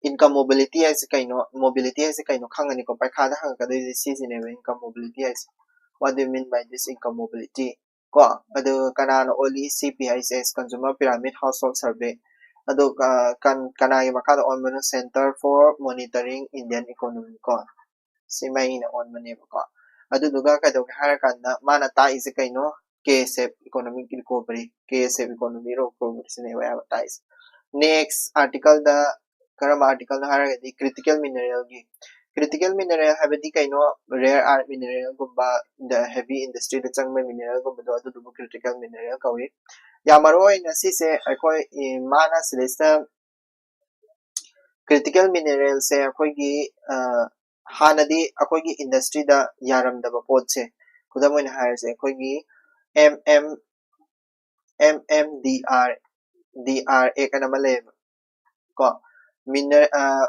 income mobility ꯍꯥꯏꯁꯦ ꯀꯩꯅꯣ, mobility ꯍꯥꯏꯁꯦ ꯀꯩꯅꯣ ꯈꯪꯉꯅꯤꯀꯣ꯫ ꯄꯩꯈꯥꯗ ꯍꯪꯉꯛꯀꯗꯣꯏꯁꯦ ꯁꯤꯁꯤꯅꯦꯕ, income mobility ꯍꯥꯏꯁꯦ꯫ What do you mean by this income mobility? ꯀꯣ, ꯑꯗꯨ ꯀꯅꯥꯅ ꯑꯣꯜꯂꯤ? C P H S, Consumer Pyramid Household Survey꯫ ꯑꯗꯨ ꯀꯅꯥꯒꯤ ꯃꯈꯥꯗ ꯑꯣꯟꯕꯅꯣ? Center for Monitoring Indian Economy ꯀꯣ, ꯁꯤꯃꯩꯅ ꯑꯣꯟꯕꯅꯦꯕꯀꯣ꯫ ꯑꯗꯨꯗꯨꯒ ꯀꯩꯗꯧꯒꯦ ꯍꯥꯏꯔꯀꯥꯟꯗ ꯃꯥꯅ ꯇꯥꯛꯏꯁꯦ ꯀꯩꯅꯣ? K-shape economic recovery, K-shape economic recovery ꯁꯤꯅꯦꯕ ꯑꯌꯥꯝꯕ ꯇꯥꯛꯏꯁꯦ꯫ Next articleꯗ ꯀꯔꯝꯕ articleꯅꯣ ꯍꯥꯏꯔꯒꯗꯤ critical mineralꯒꯤ꯫ Critical mineral ꯍꯥꯏꯕꯗꯤ ꯀꯩꯅꯣ? Rare earth mineralꯒꯨꯝꯕ, the heavy industryꯗ ꯆꯪꯕ mineralꯒꯨꯝꯕꯗꯣ, ꯑꯗꯨꯗꯨꯕꯨ critical mineral ꯀꯧꯏ꯫ ꯌꯥꯝ ꯃꯔꯨ ꯑꯣꯏꯅ ꯁꯤꯁꯦ ꯑꯩꯈꯣꯏ ꯃꯥꯅ ꯁꯤꯗꯩꯁꯤꯗ critical mineralꯁꯦ ꯑꯩꯈꯣꯏꯒꯤ ꯍꯥꯟꯅꯗꯤ ꯑꯩꯈꯣꯏꯒꯤ industryꯗ ꯌꯥꯔꯝꯗꯕ ꯄꯣꯠꯁꯦ, ꯈꯨꯗꯝ ꯑꯣꯏꯅ ꯍꯥꯏꯔꯁꯦ, ꯑꯩꯈꯣꯏꯒꯤ M M M M D R D R Act ꯑꯅ ꯑꯃ ꯂꯩꯌꯦꯕ ꯀꯣ, miner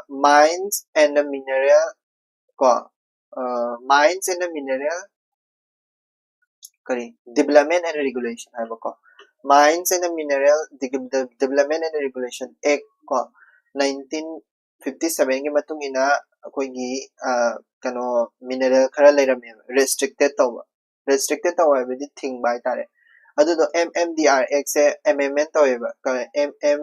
mines and mineral ꯀꯣ, mines and mineral ꯀꯔꯤ, Development and Regulation ꯍꯥꯏꯕꯀꯣ, Mines and Mineral Development and Regulation Act ꯀꯣ, nineteen fifty sevenꯒꯤ ꯃꯇꯨꯡ ꯏꯟꯅ ꯑꯩꯈꯣꯏꯒꯤ ꯀꯩꯅꯣ, mineral ꯈꯔ ꯂꯩꯔꯝꯃꯦꯕ restricted ꯇꯧꯕ꯫ Restricted ꯇꯧꯕ ꯍꯥꯏꯕꯗꯤ ꯊꯤꯡꯕ ꯍꯥꯏꯇꯥꯔꯦ꯫ ꯑꯗꯨꯗꯣ M M D R Actꯁꯦ amendment ꯇꯧꯋꯦꯕ꯫ M M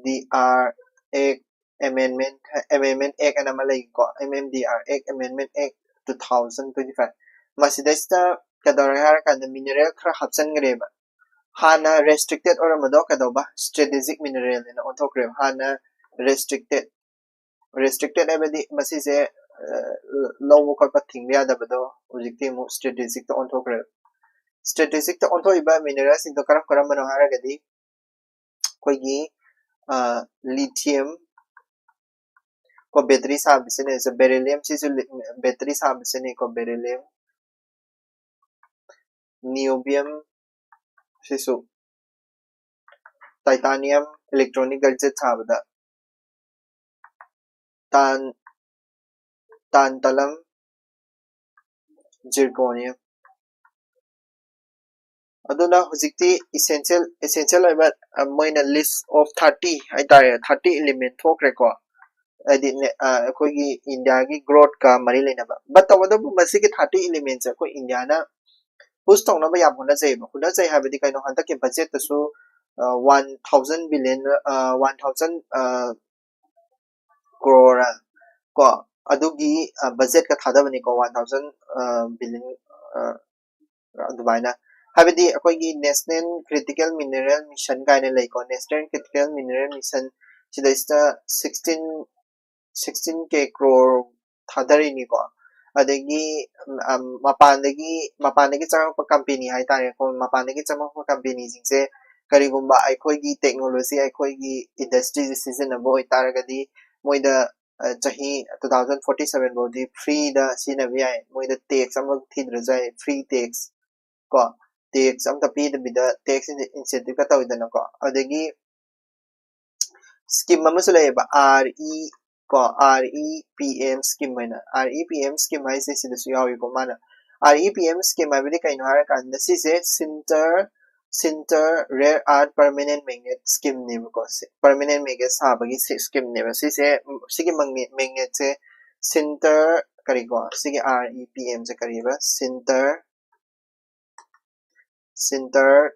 D R Act Amendment, Amendment Act ꯑꯅ ꯑꯃ ꯂꯩꯀꯣ, M M D R Act Amendment Act two thousand twenty-five꯫ ꯃꯁꯤꯗꯩꯁꯤꯗ ꯀꯩꯗꯧꯔꯦ ꯍꯥꯏꯔꯀꯥꯟꯗ mineral ꯈꯔ ꯍꯥꯞꯆꯤꯟꯈ꯭ꯔꯦꯕ꯫ ꯍꯥꯟꯅ restricted ꯑꯣꯏꯔꯝꯕꯗꯣ ꯀꯩꯗꯧꯕ? Strategic mineral ꯍꯥꯏꯅ ꯑꯣꯟꯊꯣꯛꯈ꯭ꯔꯦꯕ꯫ ꯍꯥꯟꯅ restricted, restricted ꯍꯥꯏꯕꯗꯤ ꯃꯁꯤꯁꯦ ꯂꯧꯕ ꯈꯣꯠꯄ ꯊꯤꯡꯕ ꯌꯥꯗꯕꯗꯣ, ꯍꯧꯖꯤꯛꯇꯤ ꯑꯃꯨꯛ strategicꯇ ꯑꯣꯟꯊꯣꯛꯈ꯭ꯔꯦꯕ꯫ Strategicꯇ ꯑꯣꯟꯊꯣꯛꯏꯕ mineralꯁꯤꯡꯗꯣ ꯀꯔꯝ ꯀꯔꯝꯕꯅꯣ ꯍꯥꯏꯔꯒꯗꯤ ꯑꯩꯈꯣꯏꯒꯤ lithium ꯀꯣ, battery ꯁꯥꯕ ꯁꯤꯖꯤꯟꯅꯩ꯫ Beryllium ꯁꯤꯁꯨ battery ꯁꯥꯕ ꯁꯤꯖꯤꯟꯅꯩꯀꯣ, beryllium, niobium ꯁꯤꯁꯨ, titanium electronic gadget ꯁꯥꯕꯗ, ꯇꯥꯟ ꯇꯥꯟꯇꯂꯝ, ꯖꯤꯔꯀꯣꯅꯤꯌꯝ꯫ ꯑꯗꯨꯅ ꯍꯧꯖꯤꯛꯇꯤ essential essential ꯑꯣꯏꯕ ꯃꯣꯏꯅ list of thirty ꯍꯥꯏꯇꯥꯔꯦ, thirty element ꯊꯣꯛꯈ꯭ꯔꯦꯀꯣ꯫ ꯍꯥꯏꯗꯤ ꯑꯩꯈꯣꯏꯒꯤ ꯏꯟꯗꯤꯌꯥꯒꯤ growthꯀ ꯃꯔꯤ ꯂꯩꯅꯕ꯫ But ꯇꯧꯕꯇꯕꯨ ꯃꯁꯤꯒꯤ thirty elementꯁꯦ ꯑꯩꯈꯣꯏ ꯏꯟꯗꯤꯌꯥꯅ push ꯇꯧꯅꯕ ꯌꯥꯝ ꯍꯣꯠꯅꯖꯩꯑꯕ꯫ ꯍꯣꯠꯅꯖꯩ ꯍꯥꯏꯕꯗꯤ ꯀꯩꯅꯣ, ꯍꯟꯗꯛꯀꯤ budgetꯇꯁꯨ one thousand billion, one thousand crore ꯀꯣ, ꯑꯗꯨꯒꯤ budgetꯀ ꯊꯥꯗꯕꯅꯤꯀꯣ, one thousand billion ꯑꯗꯨꯃꯥꯏꯅ꯫ ꯍꯥꯏꯕꯗꯤ ꯑꯩꯈꯣꯏꯒꯤ National Critical Mineral Mission ꯀꯥꯏꯅ ꯂꯩꯀꯣ, National Critical Mineral Mission ꯁꯤꯗꯩꯁꯤꯗ sixteen sixteen K crore ꯊꯥꯗꯔꯤꯅꯤꯀꯣ꯫ ꯑꯗꯒꯤ ꯃꯄꯥꯟꯗꯒꯤ ꯃꯄꯥꯟꯗꯒꯤ ꯆꯪꯉꯛꯄ company ꯍꯥꯏꯇꯥꯔꯦꯀꯣ, ꯃꯄꯥꯟꯗꯒꯤ ꯆꯪꯉꯛꯄ companyꯁꯤꯡꯁꯦ ꯀꯔꯤꯒꯨꯝꯕ ꯑꯩꯈꯣꯏꯒꯤ technology, ꯑꯩꯈꯣꯏꯒꯤ industryꯁꯦ ꯁꯤꯖꯤꯟꯅꯕ ꯑꯣꯏꯇꯥꯔꯒꯗꯤ ꯃꯣꯏꯗ ꯆꯍꯤ two thousand forty seven ꯐꯥꯎꯗꯤ freeꯗ ꯁꯤꯖꯤꯟꯅꯕ ꯌꯥꯏ꯫ ꯃꯣꯏꯗ tax ꯑꯃ ꯊꯤꯗ꯭ꯔꯁꯨ ꯌꯥꯏ, free tax ꯀꯣ, tax ꯑꯝꯇ ꯄꯤꯗꯕꯤꯗ tax incentiveꯀ ꯇꯧꯋꯤꯗꯅꯀꯣ꯫ ꯑꯗꯒꯤ scheme ꯑꯃꯁꯨ ꯂꯩꯌꯦꯕ, RE ꯀꯣ, REPM scheme ꯍꯥꯏꯅ꯫ REPM scheme ꯍꯥꯏꯁꯦ ꯁꯤꯗꯁꯨ ꯌꯥꯎꯏꯀꯣ꯫ ꯃꯥꯅ REPM scheme ꯍꯥꯏꯕꯗꯤ ꯀꯩꯅꯣ ꯍꯥꯏꯔꯀꯥꯟꯗ ꯁꯤꯁꯦ sinter sinter rare earth permanent magnet schemeꯅꯦꯕꯀꯣ꯫ Permanent magnet ꯁꯥꯕꯒꯤ schemeꯅꯦꯕ ꯁꯤꯁꯦ꯫ ꯁꯤꯒꯤ magnetꯁꯦ sinter ꯀꯔꯤꯀꯣ, ꯁꯤꯒꯤ REPMꯁꯦ ꯀꯔꯤꯕ, sinter sinter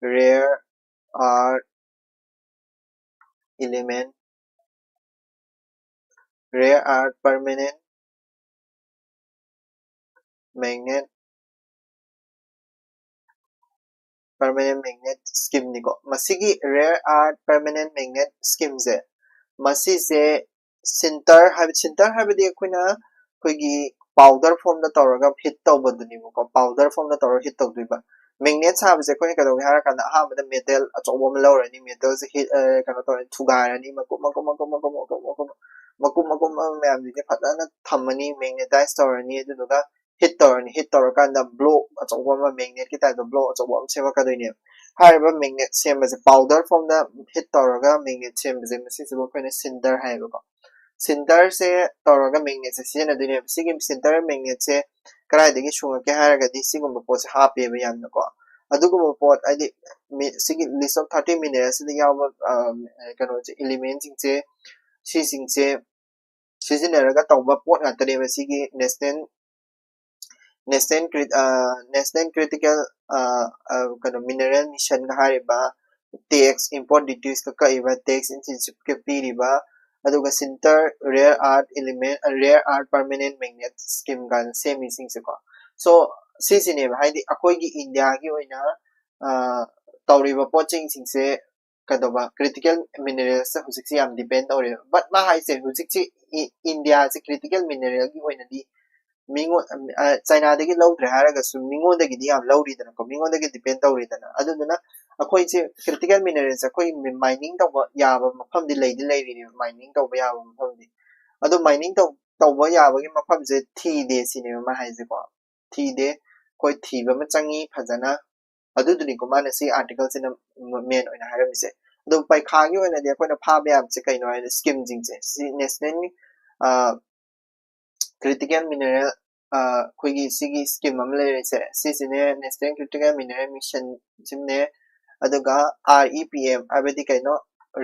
rare earth element, rare earth permanent magnet, permanent magnet schemeꯅꯤꯀꯣ꯫ ꯃꯁꯤꯒꯤ rare earth permanent magnet schemeꯁꯦ, ꯃꯁꯤꯁꯦ sinter ꯍꯥꯏꯕ, sinter ꯍꯥꯏꯕꯗꯤ ꯑꯩꯈꯣꯏꯅ ꯑꯩꯈꯣꯏꯒꯤ powder formꯗ ꯇꯧꯔꯒ heat ꯇꯧꯕꯗꯨꯅꯦꯕꯀꯣ꯫ Powder formꯗ ꯇꯧꯔꯒ heat ꯇꯧꯗꯣꯏꯕ꯫ Magnet ꯁꯥꯕꯁꯦ ꯑꯩꯈꯣꯏꯅ ꯀꯩꯗꯧꯒꯦ ꯍꯥꯏꯔꯀꯥꯟꯗ ꯑꯍꯥꯟꯕꯗ metal ꯑꯆꯧꯕ ꯑꯃ ꯂꯧꯔꯅꯤ, metalꯁꯦ heat ꯀꯩꯅꯣ ꯇꯧꯔꯅꯤ, ꯊꯨꯒꯥꯏꯔꯅꯤ, ꯃꯀꯨꯞ ꯃꯀꯨꯞ ꯃꯀꯨꯞ ꯃꯀꯨꯞ ꯃꯌꯥꯝꯁꯤꯡꯁꯦ ꯐꯖꯅ ꯊꯝꯃꯅꯤ, magnetize ꯇꯧꯔꯅꯤ, ꯑꯗꯨꯗꯨꯒ heat ꯇꯧꯔꯅꯤ꯫ Heat ꯇꯧꯔꯀꯥꯟꯗ block ꯑꯆꯧꯕ ꯑꯃ, magnetꯀꯤ typeꯇ block ꯑꯆꯧꯕ ꯑꯃ ꯁꯦꯝꯃꯛꯀꯗꯣꯏꯅꯦꯕ꯫ ꯍꯥꯏꯔꯤꯕ magnet ꯁꯦꯝꯕꯁꯦ, powder formꯗ heat ꯇꯧꯔꯒ magnet ꯁꯦꯝꯕꯁꯦ, ꯃꯁꯤꯁꯤꯕꯨ ꯑꯩꯈꯣꯏꯅ sinter ꯍꯥꯏꯌꯦꯕꯀꯣ꯫ sinterꯁꯦ ꯇꯧꯔꯒ magnetꯁꯦ ꯁꯤꯖꯤꯟꯅꯗꯣꯏꯅꯦꯕ꯫ ꯁꯤꯒꯤ sinter magnetꯁꯦ ꯀꯗꯥꯏꯗꯒꯤ ꯁꯨꯡꯉꯛꯀꯦ ꯍꯥꯏꯔꯒꯗꯤ ꯁꯤꯒꯨꯝꯕ ꯄꯣꯠꯁꯦ ꯍꯥꯞꯄꯦꯕ ꯌꯥꯝꯅꯀꯣ꯫ ꯑꯗꯨꯒꯨꯝꯕ ꯄꯣꯠ ꯍꯥꯏꯗꯤ ꯁꯤꯒꯤ list of thirty mineralꯁꯤꯗ ꯌꯥꯎꯕ ꯀꯩꯅꯣꯁꯦ, elementꯁꯤꯡꯁꯦ, ꯁꯤꯁꯤꯡꯁꯦ ꯁꯤꯖꯤꯟꯅꯔꯒ ꯇꯧꯕ ꯄꯣꯠ ꯉꯥꯛꯇꯅꯦꯕ ꯁꯤꯒꯤ national national national critical ꯀꯩꯅꯣ mineral missionꯒ ꯍꯥꯏꯔꯤꯕ, tax, import duties ꯀꯛꯏꯕ, tax incentiveꯀ ꯄꯤꯔꯤꯕ, ꯑꯗꯨꯒ sinter rare earth element, rare earth permanent magnet scheme ꯀꯥꯏꯅ ꯁꯦꯝꯃꯤꯁꯤꯡꯁꯦꯀꯣ꯫ So ꯁꯤꯁꯤꯅꯦꯕ ꯍꯥꯏꯗꯤ ꯑꯩꯈꯣꯏꯒꯤ ꯏꯟꯗꯤꯌꯥꯒꯤ ꯑꯣꯏꯅ ꯇꯧꯔꯤꯕ ꯄꯣꯠꯁꯤꯡꯁꯤꯡꯁꯦ ꯀꯩꯗꯧꯕ, critical mineralꯁꯦ ꯍꯧꯖꯤꯛꯁꯦ ꯌꯥꯝ depend ꯇꯧꯔꯦꯕ꯫ But ꯃꯥ ꯍꯥꯏꯁꯦ ꯍꯧꯖꯤꯛꯁꯦ ꯏꯟꯗꯤꯌꯥꯁꯦ critical mineralꯒꯤ ꯑꯣꯏꯅꯗꯤ ꯃꯤꯉꯣꯟ ꯆꯥꯏꯅꯥꯗꯒꯤ ꯂꯧꯗ꯭ꯔꯦ ꯍꯥꯏꯔꯒꯁꯨ ꯃꯤꯉꯣꯟꯗꯒꯤꯗꯤ ꯌꯥꯝ ꯂꯧꯔꯤꯗꯅꯀꯣ, ꯃꯤꯉꯣꯟꯗꯒꯤ depend ꯇꯧꯔꯤꯗꯅ꯫ ꯑꯗꯨꯗꯨꯅ ꯑꯩꯈꯣꯏꯁꯦ critical mineralꯁꯦ ꯑꯩꯈꯣꯏ mining ꯇꯧꯕ ꯌꯥꯕ ꯃꯐꯝꯗꯤ ꯂꯩꯗꯤ ꯂꯩꯔꯤꯅꯦꯕ, mining ꯇꯧꯕ ꯌꯥꯕ ꯃꯐꯝꯗꯤ꯫ ꯑꯗꯣ mining ꯇꯧ ꯇꯧꯕ ꯌꯥꯕꯒꯤ ꯃꯐꯝꯁꯦ ꯊꯤꯗꯦ ꯁꯤꯅꯦꯕ ꯃꯥ ꯍꯥꯏꯁꯦꯀꯣ꯫ ꯊꯤꯗꯦ, ꯑꯩꯈꯣꯏ ꯊꯤꯕ ꯑꯃ ꯆꯪꯉꯤ ꯐꯖꯅ꯫ ꯑꯗꯨꯗꯨꯅꯤꯀꯣ ꯃꯥꯅ ꯁꯤ articleꯁꯤꯅ main ꯑꯣꯏꯅ ꯍꯥꯏꯔꯝꯃꯤꯁꯦ꯫ ꯑꯗꯣ ꯄꯩꯈꯥꯒꯤ ꯑꯣꯏꯅꯗꯤ ꯑꯩꯈꯣꯏꯅ ꯐꯥꯕ ꯌꯥꯕꯁꯦ ꯀꯩꯅꯣ ꯍꯥꯏꯗꯤ schemeꯁꯤꯡꯁꯦ, ꯁꯤ national critical mineral, ꯑꯩꯈꯣꯏꯒꯤ ꯁꯤꯒꯤ scheme ꯑꯃ ꯂꯩꯔꯤꯁꯦ, ꯁꯤꯁꯤꯅꯦ national critical mineral missionꯁꯤꯅꯦ, ꯑꯗꯨꯒ REPM ꯍꯥꯏꯕꯗꯤ ꯀꯩꯅꯣ,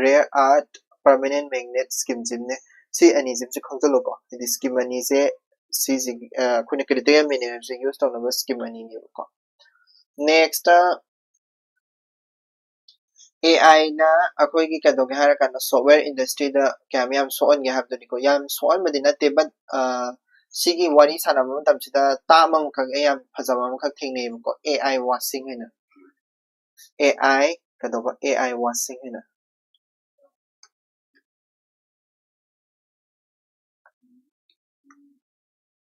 rare earth permanent magnet schemeꯁꯤꯅꯦ꯫ ꯁꯤ ꯑꯅꯤꯁꯤꯃꯁꯨ ꯈꯪꯖꯤꯜꯂꯣꯀꯣ꯫ ꯍꯥꯏꯗꯤ scheme ꯑꯅꯤꯁꯦ ꯁꯤꯁꯤꯒꯤ ꯑꯩꯈꯣꯏꯅ critical mineralꯁꯦ use ꯇꯧꯅꯕ scheme ꯑꯅꯤꯅꯦꯕꯀꯣ꯫ Next, AIꯅ ꯑꯩꯈꯣꯏꯒꯤ ꯀꯩꯗꯧꯒꯦ ꯍꯥꯏꯔꯀꯥꯟꯗ software industryꯗ ꯀꯌꯥꯝ ꯌꯥꯝ ꯁꯣꯛꯍꯟꯒꯦ ꯍꯥꯏꯕꯗꯨꯅꯤꯀꯣ꯫ ꯌꯥꯝ ꯁꯣꯛꯍꯟꯕꯗꯤ ꯅꯠꯇꯦ, but ꯁꯤꯒꯤ ꯋꯥꯔꯤ ꯁꯥꯟꯅꯕ ꯃꯇꯝꯁꯤꯗ term ꯑꯃꯈꯛ, ꯑꯩ ꯌꯥꯝ ꯐꯖꯕ ꯑꯃꯈꯛ ꯊꯦꯡꯅꯩꯌꯦꯕꯀꯣ, AI washing ꯍꯥꯏꯅ꯫ AI ꯀꯩꯗꯧꯕ, AI washing ꯍꯥꯏꯅ꯫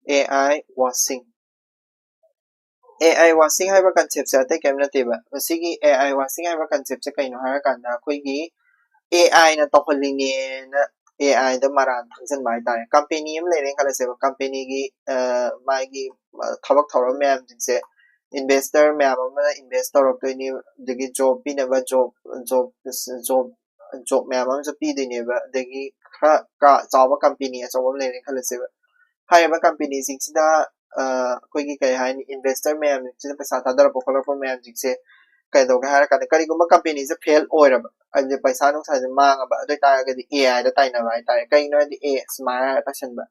AI washing, AI washing ꯍꯥꯏꯕ conceptꯁꯦ ꯑꯇꯩ ꯀꯔꯤꯝ ꯅꯠꯇꯦꯕ꯫ ꯃꯁꯤꯒꯤ AI washing ꯍꯥꯏꯕ conceptꯁꯦ ꯀꯩꯅꯣ ꯍꯥꯏꯔꯀꯥꯟꯗ, ꯑꯩꯈꯣꯏꯒꯤ AIꯅ ꯇꯧꯍꯜꯂꯤꯅꯦꯅ AIꯗ ꯃꯔꯥꯟ ꯊꯪꯖꯟꯕ ꯍꯥꯏꯇꯥꯔꯦ꯫ Company ꯑꯃ ꯂꯩꯔꯦꯅ ꯈꯜꯂꯁꯦꯕ, companyꯒꯤ ꯃꯥꯒꯤ ꯊꯕꯛ ꯊꯧꯔꯝ ꯃꯌꯥꯝꯁꯤꯡꯁꯦ investor ꯃꯌꯥꯝ ꯑꯃꯅ invest ꯇꯧꯔꯛꯇꯣꯏꯅꯤ, ꯑꯗꯒꯤ job ꯄꯤꯅꯕ job job job job ꯃꯌꯥꯝ ꯑꯃꯁꯨ ꯄꯤꯗꯣꯏꯅꯦꯕ, ꯑꯗꯒꯤ ꯈꯔ ꯆꯥꯎꯕ ꯀꯝꯄꯦꯅꯤ ꯑꯆꯧꯕ ꯑꯃ ꯂꯩꯔꯦ ꯈꯜꯂꯁꯦꯕ꯫ ꯍꯥꯏꯔꯤꯕ ꯀꯝꯄꯦꯅꯤꯁꯤꯡꯁꯤꯗ ꯑꯩꯈꯣꯏꯒꯤ ꯀꯩ ꯍꯥꯏꯅꯤ, ꯏꯟꯚꯦꯁꯇꯔ ꯃꯌꯥꯝꯁꯤꯅ ꯄꯩꯁꯥ ꯊꯥꯗꯔꯛꯄ ꯈꯣꯠꯂꯛꯄ ꯃꯌꯥꯝꯁꯤꯡꯁꯦ ꯀꯩꯗꯧꯒꯦ ꯍꯥꯏꯔ ꯀꯥꯟꯗ, ꯀꯔꯤꯒꯨꯝꯕ ꯀꯝꯄꯦꯅꯤꯁꯦ ꯐꯦꯜ ꯑꯣꯏꯔꯕ, ꯍꯥꯏꯗꯤ ꯄꯩꯁꯥ ꯅꯨꯡꯁꯥꯁꯦ ꯃꯥꯡꯉꯕ, ꯑꯗꯨ ꯑꯣꯏꯇꯥꯔꯒꯗꯤ ꯑꯦ ꯑꯥꯏꯗ ꯇꯥꯏꯅꯕ ꯍꯥꯏꯇꯥꯔꯦ꯫ ꯀꯩꯒꯤꯅꯣ ꯍꯥꯏꯗꯤ ꯑꯦ ꯁꯨꯃꯥꯏꯅ ꯇꯥꯏꯁꯟꯕ,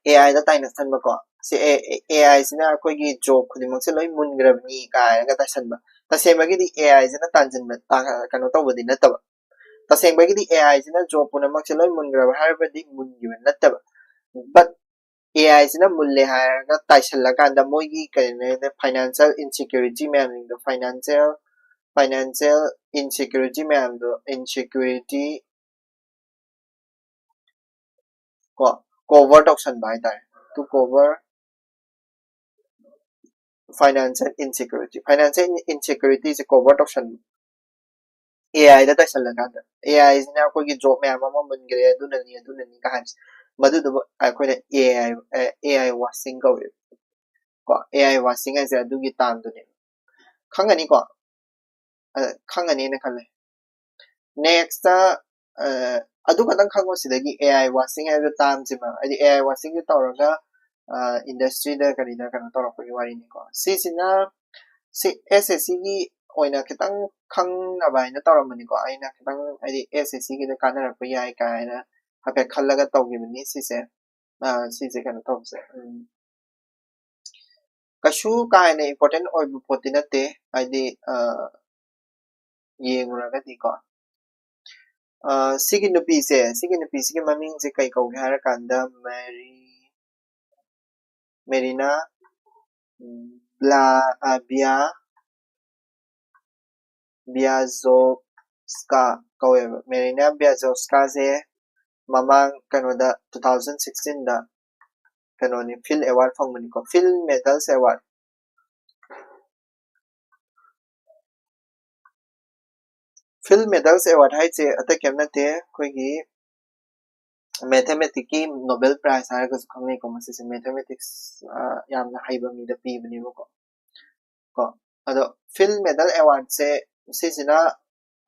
ꯑꯦ ꯑꯥꯏꯗ ꯇꯥꯏꯅꯁꯟꯕꯀꯣ꯫ ꯁꯤ ꯑꯦ ꯑꯥꯏꯁꯤꯅ ꯑꯩꯈꯣꯏꯒꯤ ꯖꯣꯕ ꯈꯨꯗꯤꯡꯃꯛꯁꯦ ꯂꯣꯏ ꯃꯨꯟꯈ꯭ꯔꯕꯅꯤ ꯀꯥꯏꯅꯒ ꯇꯥꯏꯁꯟꯕ꯫ ꯇꯁꯦꯡꯕꯒꯤꯗꯤ ꯑꯦ ꯑꯥꯏꯁꯤꯅ ꯇꯥꯟꯁꯤꯟꯕ, ꯀꯩꯅꯣ ꯇꯧꯕꯗꯤ ꯅꯠꯇꯕ꯫ ꯇꯁꯦꯡꯕꯒꯤꯗꯤ ꯑꯦ ꯑꯥꯏꯁꯤꯅ ꯖꯣꯕ ꯄꯨꯝꯅꯃꯛꯁꯦ ꯂꯣꯏ ꯃꯨꯟꯈ꯭ꯔꯕ ꯍꯥꯏꯔꯕꯗꯤ ꯃꯨꯟꯈꯤꯕ ꯅꯠꯇꯕ꯫ ꯕꯠ ꯑꯦ ꯑꯥꯏꯁꯤꯅ ꯃꯨꯜꯂꯦ ꯍꯥꯏꯔꯒ ꯇꯥꯏꯁꯜꯂꯀꯥꯟꯗ ꯃꯣꯏꯒꯤ ꯀꯩꯅꯣ, ꯐꯥꯏꯅꯥꯟꯁꯤꯌꯦꯜ ꯏꯟꯁꯦꯀ꯭ꯌꯨꯔꯤꯇꯤ ꯃꯌꯥꯝꯁꯤꯡꯗꯣ, ꯐꯥꯏꯅꯥꯟꯁꯤꯌꯦꯜ ꯐꯥꯏꯅꯥꯟꯁꯤꯌꯦꯜ ꯏꯟꯁꯦꯀ꯭ꯌꯨꯔꯤꯇꯤ ꯃꯌꯥꯝꯗꯣ, ꯏꯟꯁꯦꯀ꯭ꯌꯨꯔꯤꯇꯤ ꯀꯣ, ꯀꯣꯚꯔ ꯇꯧꯁꯟꯕ ꯍꯥꯏꯇꯥꯔꯦ꯫ To cover financial insecurity, financial ꯏꯟꯁꯦꯀ꯭ꯌꯨꯔꯤꯇꯤꯁꯦ ꯀꯣꯚꯔ ꯇꯧꯁꯟꯕ꯫ ꯑꯦ ꯑꯥꯏꯗ ꯇꯥꯏꯁꯜꯂꯀꯥꯟꯗ, ꯑꯦ ꯑꯥꯏꯁꯤꯅ ꯑꯩꯈꯣꯏꯒꯤ ꯖꯣꯕ ꯃꯌꯥꯝ ꯑꯃ ꯃꯨꯟꯈ꯭ꯔꯦ, ꯑꯗꯨꯅꯅꯤ ꯑꯗꯨꯅꯅꯤ ꯀꯥꯏ ꯍꯥꯏꯕꯁꯦ, ꯃꯗꯨꯗꯨꯕꯨ ꯑꯩꯈꯣꯏꯅ ꯑꯦ ꯑꯥꯏ, ꯑꯦ ꯑꯥꯏ ꯋꯥꯁꯤꯡ ꯀꯧꯋꯦꯕ ꯀꯣ꯫ ꯑꯦ ꯑꯥꯏ ꯋꯥꯁꯤꯡ ꯍꯥꯏꯁꯦ ꯑꯗꯨꯒꯤ ꯇꯥꯝꯗꯨꯅꯦꯕ꯫ ꯈꯪꯒꯅꯤꯀꯣ? ꯑ, ꯈꯪꯒꯅꯤꯅ ꯈꯜꯂꯦ꯫ ꯅꯦꯛꯁꯇ ꯑꯗꯨ ꯈꯛꯇꯪ ꯈꯪꯉꯣ꯫ ꯁꯤꯗꯒꯤ ꯑꯦ ꯑꯥꯏ ꯋꯥꯁꯤꯡ ꯍꯥꯏꯕ ꯇꯥꯝꯁꯤꯃ, ꯍꯥꯏꯗꯤ ꯑꯦ ꯑꯥꯏ ꯋꯥꯁꯤꯡꯁꯦ ꯇꯧꯔꯒ ꯏꯟꯗꯁꯇ꯭ꯔꯤꯗ ꯀꯔꯤꯗ ꯀꯩꯅꯣ ꯇꯧꯔꯛꯄꯒꯤ ꯋꯥꯔꯤꯅꯤꯀꯣ꯫ ꯁꯤꯁꯤꯅ ꯁꯤ ꯑꯦꯁ ꯑꯦꯁ ꯁꯤꯒꯤ ꯑꯣꯏꯅ ꯈꯤꯇꯪ ꯈꯪꯅꯕ ꯍꯥꯏꯅ ꯇꯧꯔꯝꯕꯅꯤꯀꯣ꯫ ꯑꯩꯅ ꯈꯤꯇꯪ, ꯍꯥꯏꯗꯤ ꯑꯦꯁ ꯑꯦꯁ ꯁꯤꯒꯤꯗ ꯀꯥꯟꯅꯔꯛꯄ ꯌꯥꯏ ꯀꯥꯏꯅ ꯍꯥꯏꯐꯦꯠ ꯈꯜꯂꯒ ꯇꯧꯈꯤꯕꯅꯤ ꯁꯤꯁꯦ꯫ ꯑ, ꯁꯤꯁꯦ ꯀꯩꯅꯣ ꯇꯧꯕꯁꯦ, ꯎꯝ, ꯀꯩꯁꯨ ꯀꯥ ꯍꯦꯟꯅ ꯏꯝꯄꯣꯔꯇꯦꯟ ꯑꯣꯏꯕ ꯄꯣꯠꯇꯤ ꯅꯠꯇꯦ, ꯍꯥꯏꯗꯤ ꯑ, ꯌꯦꯡꯉꯨꯔꯒꯗꯤꯀꯣ꯫ ꯑ, ꯁꯤꯒꯤ ꯅꯨꯄꯤꯁꯦ, ꯁꯤꯒꯤ ꯅꯨꯄꯤꯁꯤꯒꯤ ꯃꯃꯤꯡꯁꯦ ꯀꯩ ꯀꯧꯒꯦ ꯍꯥꯏꯔꯀꯥꯟꯗ ꯃꯦꯔꯤ, ꯃꯦꯔꯤꯅꯥ ꯕ꯭ꯂꯥ, ꯑ, ꯕꯤꯌꯥ, ꯕꯤꯌꯥꯖꯣꯚꯁꯀꯥ ꯀꯧꯋꯦꯕ꯫ ꯃꯦꯔꯤꯅꯥ ꯕꯤꯌꯥꯖꯣꯚꯁꯀꯥꯁꯦ ꯃꯃꯥꯡ ꯀꯩꯅꯣꯗ, ꯇꯨ ꯊꯥꯎꯖꯟ ꯁꯤꯛꯁꯇꯤꯟꯗ ꯀꯩꯅꯣꯅꯤ, ꯐꯤꯜ ꯑꯦꯋꯥꯔꯗ ꯐꯪꯕꯅꯤꯀꯣ, field medals award. Field medals award ꯍꯥꯏꯁꯦ ꯑꯇꯩ ꯀꯩꯝ ꯅꯠꯇꯦ, ꯑꯩꯈꯣꯏꯒꯤ ꯃꯦꯊꯃꯦꯇꯤꯛꯀꯤ ꯅꯣꯕꯦꯜ ꯄ꯭ꯔꯥꯏꯖ ꯍꯥꯏꯔꯒꯁꯨ ꯈꯪꯅꯩꯀꯣ꯫ ꯃꯁꯤꯁꯦ ꯃꯦꯊꯃꯦꯇꯤꯛꯁ ꯌꯥꯝꯅ ꯍꯩꯕ ꯃꯤꯗ ꯄꯤꯕꯅꯦꯕꯀꯣ꯫ ꯀꯣ, ꯑꯗꯣ ꯐꯤꯜ ꯃꯦꯗꯜ ꯑꯦꯋꯥꯔꯗꯁꯦ ꯁꯤꯁꯤꯅ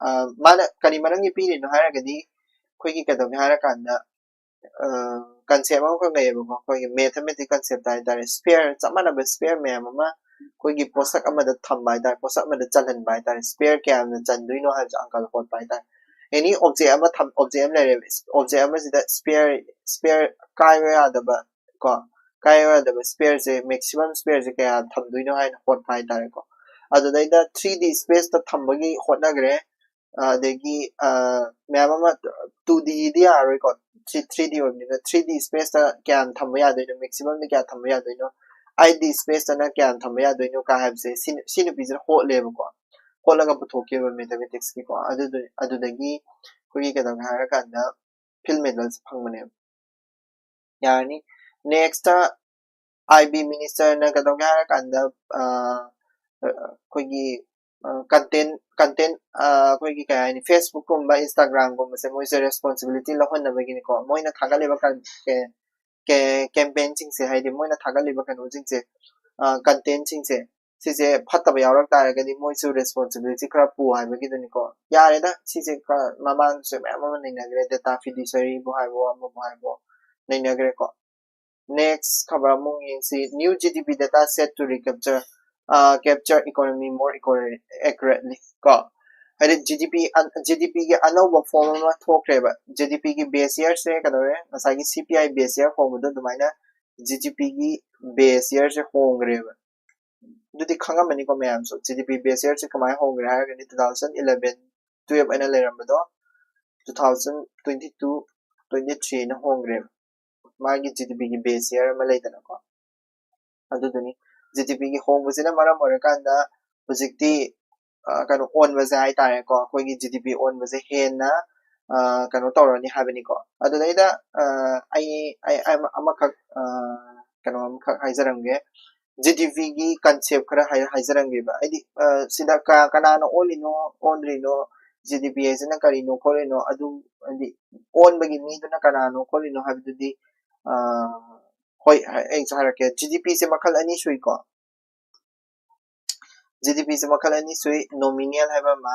ꯃꯥꯅ ꯀꯔꯤ ꯃꯔꯝꯒꯤ ꯄꯤꯔꯤꯅꯣ ꯍꯥꯏꯔꯒꯗꯤ, ꯑꯩꯈꯣꯏꯒꯤ ꯀꯩꯗꯧꯒꯦ ꯍꯥꯏꯔꯀꯥꯟꯗ, concept ꯑꯃꯈꯛ ꯂꯩꯌꯦꯕꯀꯣ, ꯑꯩꯈꯣꯏꯒꯤ mathematics concept ꯍꯥꯏꯇꯥꯔꯦ꯫ Sphere, ꯆꯞ ꯃꯥꯟꯅꯕ sphere ꯃꯌꯥꯝ ꯑꯃ ꯑꯩꯈꯣꯏꯒꯤ ꯄꯣꯠꯁꯛ ꯑꯃꯗ ꯊꯝꯕ ꯍꯥꯏꯇꯥꯔꯦ, ꯄꯣꯠꯁꯛ ꯑꯃꯗ ꯆꯜꯍꯟꯕ ꯍꯥꯏꯇꯥꯔꯦ꯫ Sphere ꯀꯌꯥꯝꯅ ꯆꯟꯗꯣꯏꯅꯣ ꯍꯥꯏꯕꯁꯦ ꯑꯪꯀꯜ ꯍꯣꯠꯄ ꯍꯥꯏꯇꯥꯔꯦ꯫ Any object ꯑꯃ ꯊꯝ, object ꯑꯃ ꯂꯩꯔꯦꯕ, object ꯑꯃꯁꯤꯗ sphere, sphere ꯀꯥꯏꯕ ꯌꯥꯗꯕ ꯀꯣ, ꯀꯥꯏꯕ ꯌꯥꯗꯕ spareꯁꯦ, maximum spareꯁꯦ ꯀꯌꯥ ꯊꯝꯗꯣꯏꯅꯣ ꯍꯥꯏꯅ ꯍꯣꯠꯄ ꯍꯥꯏꯇꯥꯔꯦꯀꯣ꯫ ꯑꯗꯨꯗꯩꯗ three D spaceꯇ ꯊꯝꯕꯒꯤ ꯍꯣꯠꯅꯈ꯭ꯔꯦ꯫ ꯑꯗꯒꯤ ꯃꯌꯥꯝ ꯑꯃ, two Dꯗꯤ ꯌꯥꯔꯔꯣꯏꯀꯣ, three D ꯑꯣꯏꯕꯅꯤꯅ꯫ Three D spaceꯇ ꯀꯌꯥꯝ ꯊꯝꯕ ꯌꯥꯗꯣꯏꯅꯣ, maximumꯗ ꯀꯌꯥ ꯊꯝꯕ ꯌꯥꯗꯣꯏꯅꯣ, eight D spaceꯇꯅ ꯀꯌꯥꯝ ꯊꯝꯕ ꯌꯥꯗꯣꯏꯅꯣ ꯀꯥ ꯍꯥꯏꯕꯁꯦ ꯁꯤ, ꯁꯤ ꯅꯨꯄꯤꯁꯤꯅ ꯍꯣꯠꯂꯦꯕꯀꯣ, ꯍꯣꯠꯂꯒ ꯄꯨꯊꯣꯛꯈꯤꯕ mathematicsꯀꯤꯀꯣ꯫ ꯑꯗꯨꯗꯨ, ꯑꯗꯨꯗꯒꯤ ꯑꯩꯈꯣꯏꯒꯤ ꯀꯩꯗꯧꯒꯦ ꯍꯥꯏꯔꯀꯥꯟꯗ field medalꯁꯦ ꯐꯪꯕꯅꯦꯕ꯫ ꯌꯥꯔꯅꯤ꯫ Nextꯇ IB ministerꯅ ꯀꯩꯗꯧꯒꯦ ꯍꯥꯏꯔꯀꯥꯟꯗ, ꯑꯩꯈꯣꯏꯒꯤ content, content, ꯑꯩꯈꯣꯏꯒꯤ ꯀꯩ ꯍꯥꯏꯅꯤ, Facebookꯀꯨꯝꯕ, Instagramꯒꯨꯝꯕꯁꯦ ꯃꯣꯏꯁꯦ responsibility ꯂꯧꯍꯟꯅꯕꯒꯤꯅꯤꯀꯣ꯫ ꯃꯣꯏꯅ ꯊꯥꯒꯠꯂꯤꯕ campaignꯁꯤꯡꯁꯦ, ꯍꯥꯏꯗꯤ ꯃꯣꯏꯅ ꯊꯥꯒꯠꯂꯤꯕ ꯀꯩꯅꯣꯁꯤꯡꯁꯦ, contentꯁꯤꯡꯁꯦ, ꯁꯤꯁꯦ ꯐꯠꯇꯕ ꯌꯥꯎꯔꯛ ꯇꯥꯔꯒꯗꯤ ꯃꯣꯏꯁꯨ responsibility ꯈꯔ ꯄꯨ ꯍꯥꯏꯕꯒꯤꯗꯨꯅꯤꯀꯣ꯫ ꯌꯥꯔꯦꯗ, ꯁꯤꯁꯦ ꯃꯃꯥꯡꯗꯁꯨ ꯃꯌꯥꯝ ꯑꯃ ꯅꯩꯅꯈ꯭ꯔꯦ, data fiduciaryꯕꯨ ꯍꯥꯏꯕꯣ, ꯑꯃꯕꯨ ꯍꯥꯏꯕꯣ, ꯅꯩꯅꯈ꯭ꯔꯦꯀꯣ꯫ Next ꯈꯕꯔ ꯑꯃꯨꯛ ꯌꯦꯡꯁꯤ꯫ New GDP data set to recapture, capture economy more accurately ꯀꯣ꯫ ꯍꯥꯏꯗꯤ GDP, GDPꯒꯤ ꯑꯅꯧꯕ form ꯑꯃ ꯊꯣꯛꯈ꯭ꯔꯦꯕ꯫ GDPꯒꯤ base yearꯁꯦ ꯀꯩꯗꯧꯔꯦ? ꯉꯁꯥꯏꯒꯤ CPI base year ꯍꯣꯡꯕꯗꯣ ꯑꯗꯨꯃꯥꯏꯅ GDPꯒꯤ base yearꯁꯦ ꯍꯣꯡꯈ꯭ꯔꯦꯕ꯫ ꯑꯗꯨꯗꯤ ꯈꯪꯉꯝꯃꯅꯤꯀꯣ ꯃꯌꯥꯝꯁꯨ, GDP base yearꯁꯦ ꯀꯃꯥꯏꯅ ꯍꯣꯡꯈ꯭ꯔꯦ ꯍꯥꯏꯔꯒꯗꯤ, two thousand eleven twelve ꯍꯥꯏꯅ ꯂꯩꯔꯝꯕꯗꯣ two thousand twenty two twenty three ꯍꯥꯏꯅ ꯍꯣꯡꯈ꯭ꯔꯦꯕ꯫ ꯃꯥꯒꯤ GDPꯒꯤ base year ꯑꯃ ꯂꯩꯗꯅꯀꯣ, ꯑꯗꯨꯗꯨꯅꯤ꯫ GDPꯒꯤ ꯍꯣꯡꯕꯁꯤꯅ ꯃꯔꯝ ꯑꯣꯏꯔꯀꯥꯟꯗ ꯍꯧꯖꯤꯛꯇꯤ ꯀꯩꯅꯣ ꯑꯣꯟꯕꯁꯦ ꯍꯥꯏꯇꯥꯔꯦꯀꯣ, ꯑꯩꯈꯣꯏꯒꯤ GDP ꯑꯣꯟꯕꯁꯦ ꯍꯦꯟꯅ ꯀꯩꯅꯣ ꯇꯧꯔꯅꯤ ꯍꯥꯏꯕꯅꯤꯀꯣ꯫ ꯑꯗꯨꯗꯩꯗ ꯑꯩ, ꯑꯩ ꯑꯃꯈꯛ, ꯀꯩꯅꯣ ꯑꯃꯈꯛ ꯍꯥꯏꯖꯔꯝꯒꯦ꯫ GDPꯒꯤ concept ꯈꯔ ꯍꯥꯏꯖꯔꯝꯒꯦꯕ꯫ ꯍꯥꯏꯗꯤ ꯁꯤꯗ ꯀꯅꯥꯅ ꯑꯣꯜꯂꯤꯅꯣ, ꯑꯣꯟꯗ꯭ꯔꯤꯅꯣ, GDP ꯍꯥꯏꯁꯤꯅ ꯀꯔꯤꯅꯣ ꯈꯣꯠꯂꯤꯅꯣ, ꯑꯗꯨ ꯍꯥꯏꯗꯤ ꯑꯣꯟꯕꯒꯤ ꯃꯤꯗꯨꯅ ꯀꯅꯥꯅꯣ ꯈꯣꯠꯂꯤꯅꯣ ꯍꯥꯏꯕꯗꯨꯗꯤ, ꯍꯣꯏ, ꯑꯩꯁꯨ ꯍꯥꯏꯔꯛꯀꯦ꯫ GDPꯁꯦ ꯃꯈꯜ ꯑꯅꯤ ꯁꯨꯏꯀꯣ꯫ GDPꯁꯦ ꯃꯈꯜ ꯑꯅꯤ ꯁꯨꯏ, nominal ꯍꯥꯏꯕ ꯑꯃ,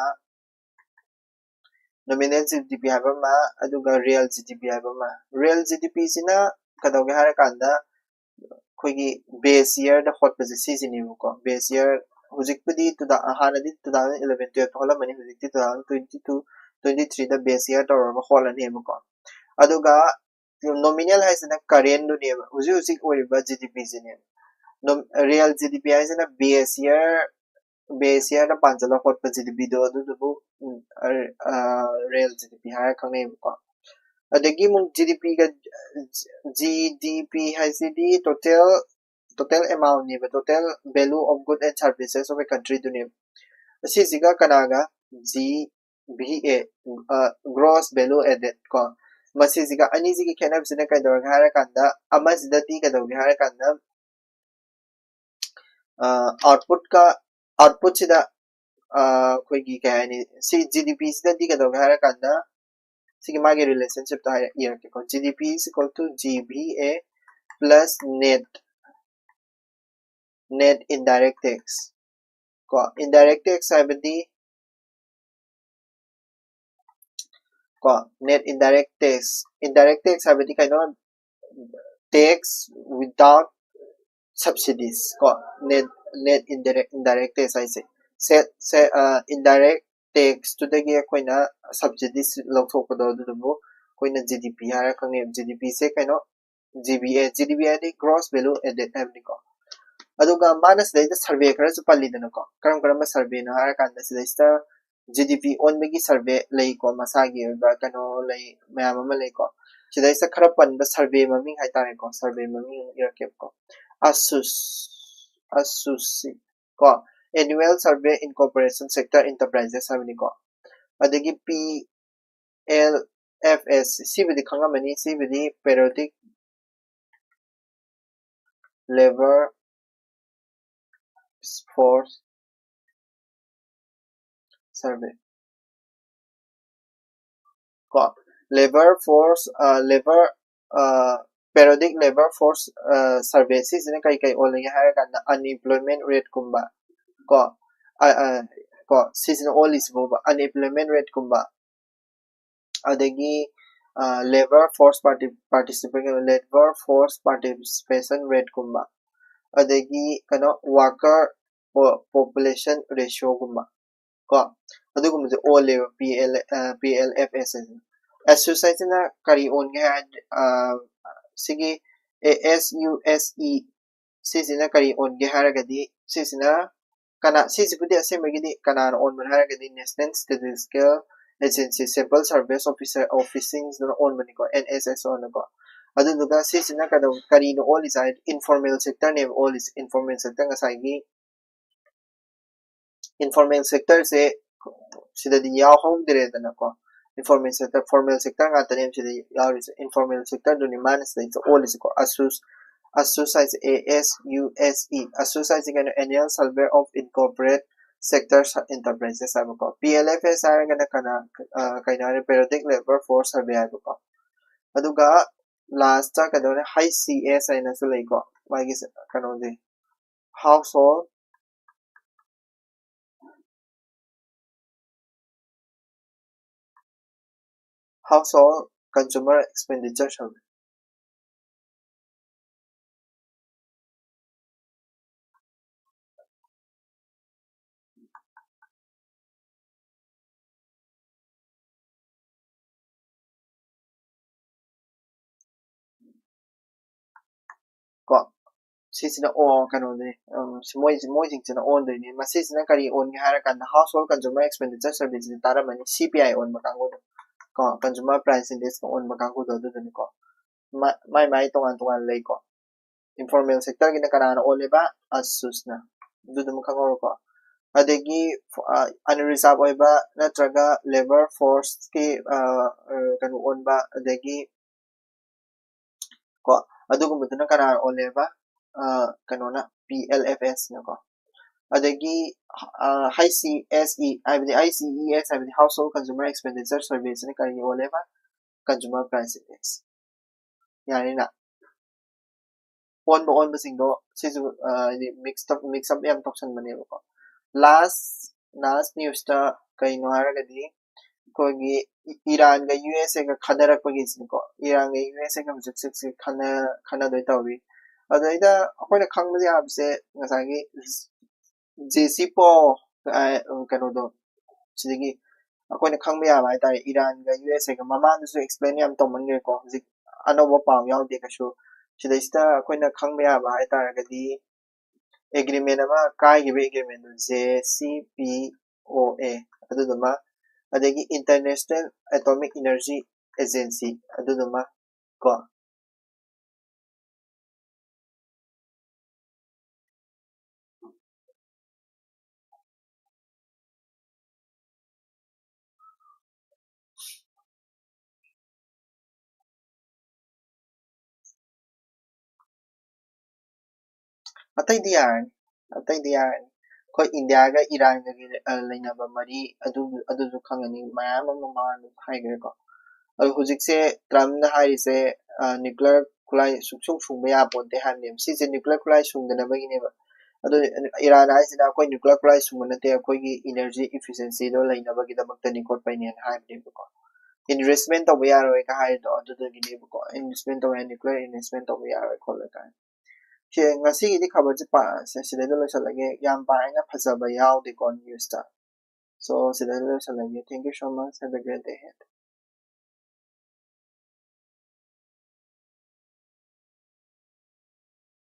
Nominal G D P ꯍꯥꯏꯕ ꯑꯃ, ꯑꯗꯨꯒ real G DP ꯍꯥꯏꯕ ꯑꯃ꯫ Real G D P ꯁꯤꯅ ꯀꯩꯗꯧꯒꯦ ꯍꯥꯏꯔꯀꯥꯟꯗ ꯑꯩꯈꯣꯏꯒꯤ base year ꯗ ꯍꯣꯠꯄꯁꯦ ꯁꯤꯁꯤꯅꯦꯕꯀꯣ꯫ Base year ꯍꯧꯖꯤꯛꯄꯨꯗꯤ two thousand, ꯍꯥꯟꯅꯗꯤ two thousand eleven twelve ꯇ ꯍꯣꯠꯂꯝꯕꯅꯤ, ꯍꯧꯖꯤꯛꯇꯤ two thousand twenty two twenty three ꯗ base year ꯇꯧꯔꯒ ꯍꯣꯠꯂꯅꯦꯕꯀꯣ꯫ ꯑꯗꯨꯒ nominal ꯍꯥꯏꯁꯤꯅ current ꯗꯨꯅꯦꯕ, ꯍꯧꯖꯤꯛ ꯍꯧꯖꯤꯛ ꯑꯣꯏꯔꯤꯕ G D P ꯁꯤꯅꯦꯕ꯫ Nom- real G D P ꯍꯥꯏꯁꯤꯅ base year, base year ꯗ ꯄꯥꯟꯁꯤꯜꯂ ꯍꯣꯠꯄ G D P ꯗꯣ, ꯑꯗꯨꯗꯨꯕꯨ ꯎꯝ, ꯑ- ꯑ, real G D P ꯍꯥꯏꯔ ꯈꯪꯅꯩꯌꯦꯕꯀꯣ꯫ ꯑꯗꯒꯤ ꯑꯃꯨꯛ G D P ꯒ, G D P ꯍꯥꯏꯁꯤꯗꯤ total, total amount ꯅꯦꯕ, total value of good and services of a country ꯗꯨꯅꯦꯕ꯫ ꯑꯁꯤꯁꯤꯒ ꯀꯅꯥꯒ? G V A, ꯑ, gross value added ꯀꯣ꯫ ꯃꯁꯤꯁꯤꯒ ꯑꯅꯤꯁꯤꯒꯤ ꯈꯦꯠꯅꯕꯁꯤꯅ ꯀꯩꯗꯧꯔꯒꯦ ꯍꯥꯏꯔꯀꯥꯟꯗ, ꯑꯃꯁꯤꯗꯗꯤ ꯀꯩꯗꯧꯒꯦ ꯍꯥꯏꯔꯀꯥꯟꯗ, ꯑ, output ꯀ, output ꯁꯤꯗ, ꯑ, ꯑꯩꯈꯣꯏꯒꯤ ꯀꯩ ꯍꯥꯏꯅꯤ, ꯁꯤ G D P ꯁꯤꯗꯗꯤ ꯀꯩꯗꯧꯒꯦ ꯍꯥꯏꯔꯀꯥꯟꯗ, ꯁꯤꯒꯤ ꯃꯥꯒꯤ relationship ꯇꯣ ꯍꯥꯏꯔ ꯏꯔꯛꯀꯦꯀꯣ꯫ G D P is equal to G V A plus net, net indirect tax ꯀꯣ꯫ Indirect tax ꯍꯥꯏꯕꯗꯤ ꯀꯣ, net indirect tax, indirect tax ꯍꯥꯏꯕꯗꯤ ꯀꯩꯅꯣ? Tax without subsidies ꯀꯣ꯫ Net, net indirect, indirect tax ꯍꯥꯏꯁꯦ, ꯁꯦ, ꯁꯦ, ꯑ, indirect tax ꯇꯨꯗꯒꯤ ꯑꯩꯈꯣꯏꯅ subsidies ꯂꯧꯊꯣꯛꯄꯗꯣ, ꯑꯗꯨꯗꯨꯕꯨ ꯑꯩꯈꯣꯏꯅ G D P ꯍꯥꯏꯔ ꯈꯪꯅꯩ꯫ G D P ꯁꯦ ꯀꯩꯅꯣ? G V A, G V A D gross value added ꯍꯥꯏꯕꯅꯤꯀꯣ꯫ ꯑꯗꯨꯒ ꯃꯥꯅ ꯁꯤꯗꯩꯗ survey ꯈꯔꯁꯨ ꯄꯜꯂꯤꯗꯅꯀꯣ꯫ ꯀꯔꯝ ꯀꯔꯝꯕ survey ꯅꯣ ꯍꯥꯏꯔꯀꯥꯟꯗ, ꯁꯤꯗꯩꯁꯤꯗ G D P ꯑꯣꯟꯕꯒꯤ survey ꯂꯩꯀꯣ, ꯃꯁꯥꯒꯤ ꯑꯣꯏꯕ ꯀꯩꯅꯣ ꯂꯩ, ꯃꯌꯥꯝ ꯑꯃ ꯂꯩꯀꯣ꯫ ꯁꯤꯗꯩꯁꯤꯗ ꯈꯔ ꯄꯟꯕ survey ꯃꯃꯤꯡ ꯍꯥꯏꯇꯥꯔꯦꯀꯣ, survey ꯃꯃꯤꯡ ꯑꯃ ꯏꯔꯛꯀꯦꯕꯀꯣ꯫ ꯑꯁꯨꯁ, ꯑꯁꯨꯁꯤ ꯀꯣ, Annual Survey in Corporation Sector Enterprises ꯍꯥꯏꯕꯅꯤꯀꯣ꯫ ꯑꯗꯒꯤ P L F S, ꯁꯤꯕꯨꯗꯤ ꯈꯪꯉꯝꯃꯅꯤ, ꯁꯤꯕꯨꯗꯤ Periodic Labor Force Survey ꯀꯣ꯫ Labor force, ꯑ, labor, ꯑ, periodic labor force, ꯑ, survey ꯁꯤꯁꯤꯅ ꯀꯩ ꯀꯩ ꯑꯣꯜꯂꯤꯒꯦ ꯍꯥꯏꯔꯀꯥꯟꯗ, unemployment rate ꯀꯨꯝꯕ ꯀꯣ, ꯑ, ꯑ, ꯀꯣ, ꯁꯤꯁꯤꯅ ꯑꯣꯜꯂꯤꯁꯤꯕꯨꯕ unemployment rate ꯀꯨꯝꯕ, ꯑꯗꯒꯤ labour force party participation labour force participation ꯔꯦꯠꯀꯨꯝꯕ, ꯑꯗꯒꯤ ꯀꯩꯅꯣ ꯋꯥꯔꯀꯔ ꯄꯣꯄꯨꯂꯦꯁꯟ ꯔꯦꯁꯤꯌꯣꯒꯨꯝꯕ ꯀꯣ, ꯑꯗꯨꯒꯨꯝꯕꯁꯦ ꯑꯣꯜꯂꯦꯕ P L P L F S ꯍꯥꯏꯁꯤꯅ꯫ ꯑꯦꯁ ꯌꯨ ꯑꯦꯁ ꯍꯥꯏꯁꯤꯅ ꯀꯔꯤ ꯑꯣꯟꯒꯦ ꯍꯥꯏꯔꯗꯤ, ꯁꯤꯒꯤ A S U S E ꯁꯤꯁꯤꯅ ꯀꯔꯤ ꯑꯣꯟꯒꯦ ꯍꯥꯏꯔꯒꯗꯤ, ꯁꯤꯁꯤꯅ ꯀꯅꯥ, ꯁꯤꯁꯤꯕꯨꯗꯤ ꯑꯁꯦꯡꯕꯒꯤꯗꯤ ꯀꯅꯥꯅ ꯑꯣꯟꯕꯅꯣ ꯍꯥꯏꯔꯒꯗꯤ National Statistical Agency, Sample Service Officer, Officeꯁꯤꯡꯁꯤꯅ ꯑꯣꯟꯕꯅꯤꯀꯣ, ꯑꯦꯟ ꯑꯦꯁ ꯑꯦꯁ ꯑꯣꯅꯀꯣ꯫ ꯑꯗꯨꯗꯨꯒ ꯁꯤꯁꯤꯅ ꯀꯩꯗꯧ-, ꯀꯔꯤꯅ ꯑꯣꯜꯂꯤꯁꯦ ꯍꯥꯏꯔꯗꯤ informal sectorꯅꯦꯕ ꯑꯣꯜꯂꯤꯁꯦ꯫ Informal sector ꯉꯁꯥꯏꯒꯤ informal sectorꯁꯦ ꯁꯤꯗꯗꯤ ꯌꯥꯎꯍꯧꯗ꯭ꯔꯦꯗꯅꯀꯣ꯫ Informal sector, formal sector ꯉꯥꯛꯇꯅꯦꯕ ꯁꯤꯗ ꯌꯥꯎꯔꯤꯁꯦ꯫ Informal sectorꯗꯨꯅꯤ ꯃꯥꯅ ꯁꯤꯗꯩꯁꯤꯗ ꯑꯣꯜꯂꯤꯁꯦꯀꯣ꯫ ꯑꯁꯨꯁ, ꯑꯁꯨꯁ ꯍꯥꯏꯁꯦ A S U S E. ꯑꯁꯨꯁ ꯍꯥꯏꯁꯦ ꯀꯩꯅꯣ? Annual Survey of Incorporate Sector Enterprises ꯍꯥꯏꯕꯀꯣ꯫ ꯄꯤ ꯑꯦꯜ ꯑꯦꯐ ꯑꯦꯁ ꯍꯥꯏꯔꯒꯅ ꯀꯅꯥ, ꯑ, ꯀꯩꯅꯣ ꯍꯥꯏꯔꯦ? Periodic Labor Force Survey ꯍꯥꯏꯕꯀꯣ꯫ ꯑꯗꯨꯒ lastꯇ ꯀꯩꯗꯧꯔꯦ? ꯍꯩꯆ ꯁꯤ ꯑꯦꯁ ꯍꯥꯏꯅꯁꯨ ꯂꯩꯀꯣ꯫ ꯃꯥꯒꯤ ꯀꯩꯅꯣꯁꯦ, Household Household Consumer Expenditure Survey꯫ ꯀꯣ, ꯁꯤꯁꯤꯅ ꯑꯣ, ꯀꯩꯅꯣꯅꯦ, ꯎꯝ, ꯁꯤ ꯃꯣꯏ, ꯃꯣꯏꯁꯤꯡꯁꯤꯅ ꯑꯣꯟꯗꯣꯏꯅꯦ꯫ ꯃꯁꯤꯁꯤꯅ ꯀꯔꯤ ꯑꯣꯟꯒꯦ ꯍꯥꯏꯔꯀꯥꯟꯗ, Household Consumer Expenditure Surveyꯁꯤꯗꯤ ꯇꯥꯔꯝꯃꯅꯤ, ꯁꯤ ꯄꯤ ꯑꯥꯏ ꯑꯣꯟꯕ ꯀꯥꯡꯕꯨꯗꯣ, ꯀꯣ, Consumer Price Indexꯅ ꯑꯣꯟꯕ ꯀꯥꯡꯕꯨꯗꯣ ꯑꯗꯨꯗꯨꯅꯤꯀꯣ꯫ ꯃꯥ-, ꯃꯥꯏ ꯃꯥꯏ ꯇꯣꯉꯥꯟ ꯇꯣꯉꯥꯟ ꯂꯩꯀꯣ꯫ Informal sectorꯒꯤꯅ ꯀꯅꯥꯅ ꯑꯣꯜꯂꯦꯕ? ꯑꯁꯨꯁꯅ꯫ ꯑꯗꯨꯗꯨꯃ ꯈꯪꯍꯧꯔꯣꯀꯣ꯫ ꯑꯗꯒꯤ, ꯑ, unreserved ꯑꯣꯏꯕ ꯅꯠꯇ꯭ꯔꯒ labor forceꯀꯤ, ꯑ, ꯑ, ꯀꯩꯅꯣ ꯑꯣꯟꯕ, ꯑꯗꯒꯤ ꯀꯣ, ꯑꯗꯨꯒꯨꯝꯕꯗꯨꯅ ꯀꯅꯥ ꯑꯣꯜꯂꯦꯕ? ꯑ, ꯀꯩꯅꯣꯅ, ꯄꯤ ꯑꯦꯜ ꯑꯦꯐ ꯑꯦꯁꯅꯀꯣ꯫ ꯑꯗꯒꯤ, ꯑ, ꯍꯩꯆ ꯁꯤ ꯑꯦꯁ ꯏ ꯍꯥꯏꯕꯗꯤ, ꯍꯩꯆ ꯁꯤ ꯏ ꯑꯦꯁ ꯍꯥꯏꯕꯗꯤ Household Consumer Expenditure Surveyꯁꯤꯅ ꯀꯔꯤ ꯑꯣꯜꯂꯦꯕ? Consumer Price Index꯫ ꯌꯥꯔꯦꯅ? ꯑꯣꯟꯕ ꯑꯣꯟꯕꯁꯤꯡꯗꯣ ꯁꯤꯁꯨ, ꯑ, ꯍꯥꯏꯗꯤ mix up, mix up ꯌꯥꯝ ꯇꯧꯁꯟꯕꯅꯦꯕꯀꯣ꯫ Last, last newsꯇ ꯀꯩꯅꯣ ꯍꯥꯏꯔꯒꯗꯤ, ꯑꯩꯈꯣꯏꯒꯤ E- ꯏꯔꯥꯟꯒ U S ꯑꯦꯒ ꯈꯟꯅꯔꯛꯄꯒꯤꯁꯤꯅꯀꯣ, ꯏꯔꯥꯟꯒ U S ꯑꯦꯒ ꯍꯧꯖꯤꯛ ꯍꯧꯖꯤꯛꯁꯦ ꯈꯟꯅ ꯈꯟꯅꯗꯣꯏ ꯇꯧꯔꯤ꯫ ꯑꯗꯨꯗꯩꯗ ꯑꯩꯈꯣꯏꯅ ꯈꯪꯕ ꯌꯥꯕꯁꯦ ꯉꯁꯥꯏꯒꯤ ꯖꯦ ꯁꯤ ꯄꯣ ꯀꯩꯅꯣꯗꯣ, ꯁꯤꯗꯒꯤ ꯑꯩꯈꯣꯏꯅ ꯈꯪꯕ ꯌꯥꯕ ꯍꯥꯏꯇꯥꯔꯦ, ꯏꯔꯥꯟꯒ ꯌꯨ ꯑꯦꯁ ꯑꯦꯒ ꯃꯃꯥꯡꯗꯁꯨ ꯑꯦꯛꯁꯄ꯭ꯂꯦꯟ ꯌꯥꯝ ꯇꯧꯃꯟꯈ꯭ꯔꯦꯀꯣ, ꯍꯧꯖꯤꯛ ꯑꯅꯧꯕ ꯄꯥꯎ ꯌꯥꯎꯗꯦ ꯀꯩꯁꯨ꯫ ꯁꯤꯗꯩꯁꯤꯗ ꯑꯩꯈꯣꯏꯅ ꯈꯪꯕ ꯌꯥꯕ ꯍꯥꯏꯇꯥꯔꯒꯗꯤ ꯑꯦꯒ꯭ꯔꯤꯃꯦꯟ ꯑꯃ ꯀꯥꯏꯈꯤꯕ ꯑꯦꯒ꯭ꯔꯤꯃꯦꯟꯗꯣ, ꯖꯦ ꯁꯤ ꯄꯤ ꯑꯣ ꯑꯦ, ꯑꯗꯨꯗꯨꯃ, ꯑꯗꯒꯤ ꯏꯟꯇꯔꯅꯦꯁꯅꯦꯜ ꯑꯦꯇꯣꯃꯤꯛ ꯏꯅꯔꯖꯤ ꯑꯦꯖꯦꯟꯁꯤ, ꯑꯗꯨꯗꯨꯃ ꯀꯣ꯫ ꯑꯇꯩꯗꯤ ꯌꯥꯔꯅꯤ, ꯑꯇꯩꯗꯤ ꯌꯥꯔꯅꯤ꯫ ꯑꯩꯈꯣꯏ ꯏꯟꯗꯤꯌꯥꯒ ꯏꯔꯥꯟꯒꯒꯤ ꯑ, ꯂꯩꯅꯕ ꯃꯔꯤ ꯑꯗꯨ ꯑꯗꯨꯁꯨ ꯈꯪꯉꯅꯤ, ꯃꯌꯥꯝ ꯑꯃ ꯃꯃꯥꯡꯗꯁꯨ ꯍꯥꯏꯈ꯭ꯔꯦꯀꯣ꯫ ꯑꯗꯣ ꯍꯧꯖꯤꯛꯁꯦ ꯇ꯭ꯔꯝꯞꯅ ꯍꯥꯏꯔꯤꯁꯦ ꯅ꯭ꯌꯨꯀ꯭ꯂꯤꯌꯔ ꯈꯨꯠꯂꯥꯏ ꯁꯨꯡꯁꯨꯡ ꯁꯨꯡꯕ ꯌꯥꯄꯣꯟꯇꯦ ꯍꯥꯏꯕꯅꯦꯕ꯫ ꯁꯤꯁꯦ ꯅ꯭ꯌꯨꯀ꯭ꯂꯤꯌꯔ ꯈꯨꯠꯂꯥꯏ ꯁꯨꯡꯗꯅꯕꯒꯤꯅꯦꯕ꯫ ꯑꯗꯨ ꯏꯔꯥꯟ ꯍꯥꯏꯁꯤꯅ ꯑꯩꯈꯣꯏ ꯅ꯭ꯌꯨꯀ꯭ꯂꯤꯌꯔ ꯈꯨꯠꯂꯥꯏ ꯁꯨꯡꯕ ꯅꯠꯇꯦ, ꯑꯩꯈꯣꯏꯒꯤ ꯏꯅꯔꯖꯤ ꯏꯐꯤꯁꯤꯌꯦꯟꯁꯤꯗꯣ ꯂꯩꯅꯕꯒꯤꯗꯃꯛꯇꯅꯤ ꯈꯣꯠꯄꯩꯅꯦꯅ ꯍꯥꯏꯕꯅꯦꯕꯀꯣ꯫ ꯏꯟꯚꯦꯁꯃꯦꯟ ꯇꯧꯕ ꯌꯥꯔꯣꯏꯒ ꯍꯥꯏꯔꯤꯗꯣ ꯑꯗꯨꯗꯒꯤꯅꯦꯕꯀꯣ꯫ ꯏꯟꯚꯦꯁꯃꯦꯟ ꯇꯧꯕ ꯌꯥꯏ, ꯅ꯭ꯌꯨꯀ꯭ꯂꯤꯌꯔ ꯏꯟꯚꯦꯁꯃꯦꯟ ꯇꯧꯕ ꯌꯥꯔꯣꯏ ꯈꯣꯠꯂꯣꯏ ꯀꯥꯏꯅ꯫ ꯁꯤ ꯉꯁꯤꯒꯤꯗꯤ ꯈꯕꯔꯁꯦ ꯄꯥ-, ꯁꯦ ꯁꯤꯗꯩꯗ ꯂꯣꯏꯁꯤꯜꯂꯒꯦ꯫ ꯌꯥꯝ ꯄꯥꯏꯅ ꯐꯖꯕ ꯌꯥꯎꯗꯦꯀꯣ ꯅ꯭ꯌꯨꯁꯇ꯫ So ꯁꯤꯗꯩꯗ ꯂꯣꯏꯁꯤꯜꯂꯒꯦ꯫ Thank you so much. Have a great day ahead.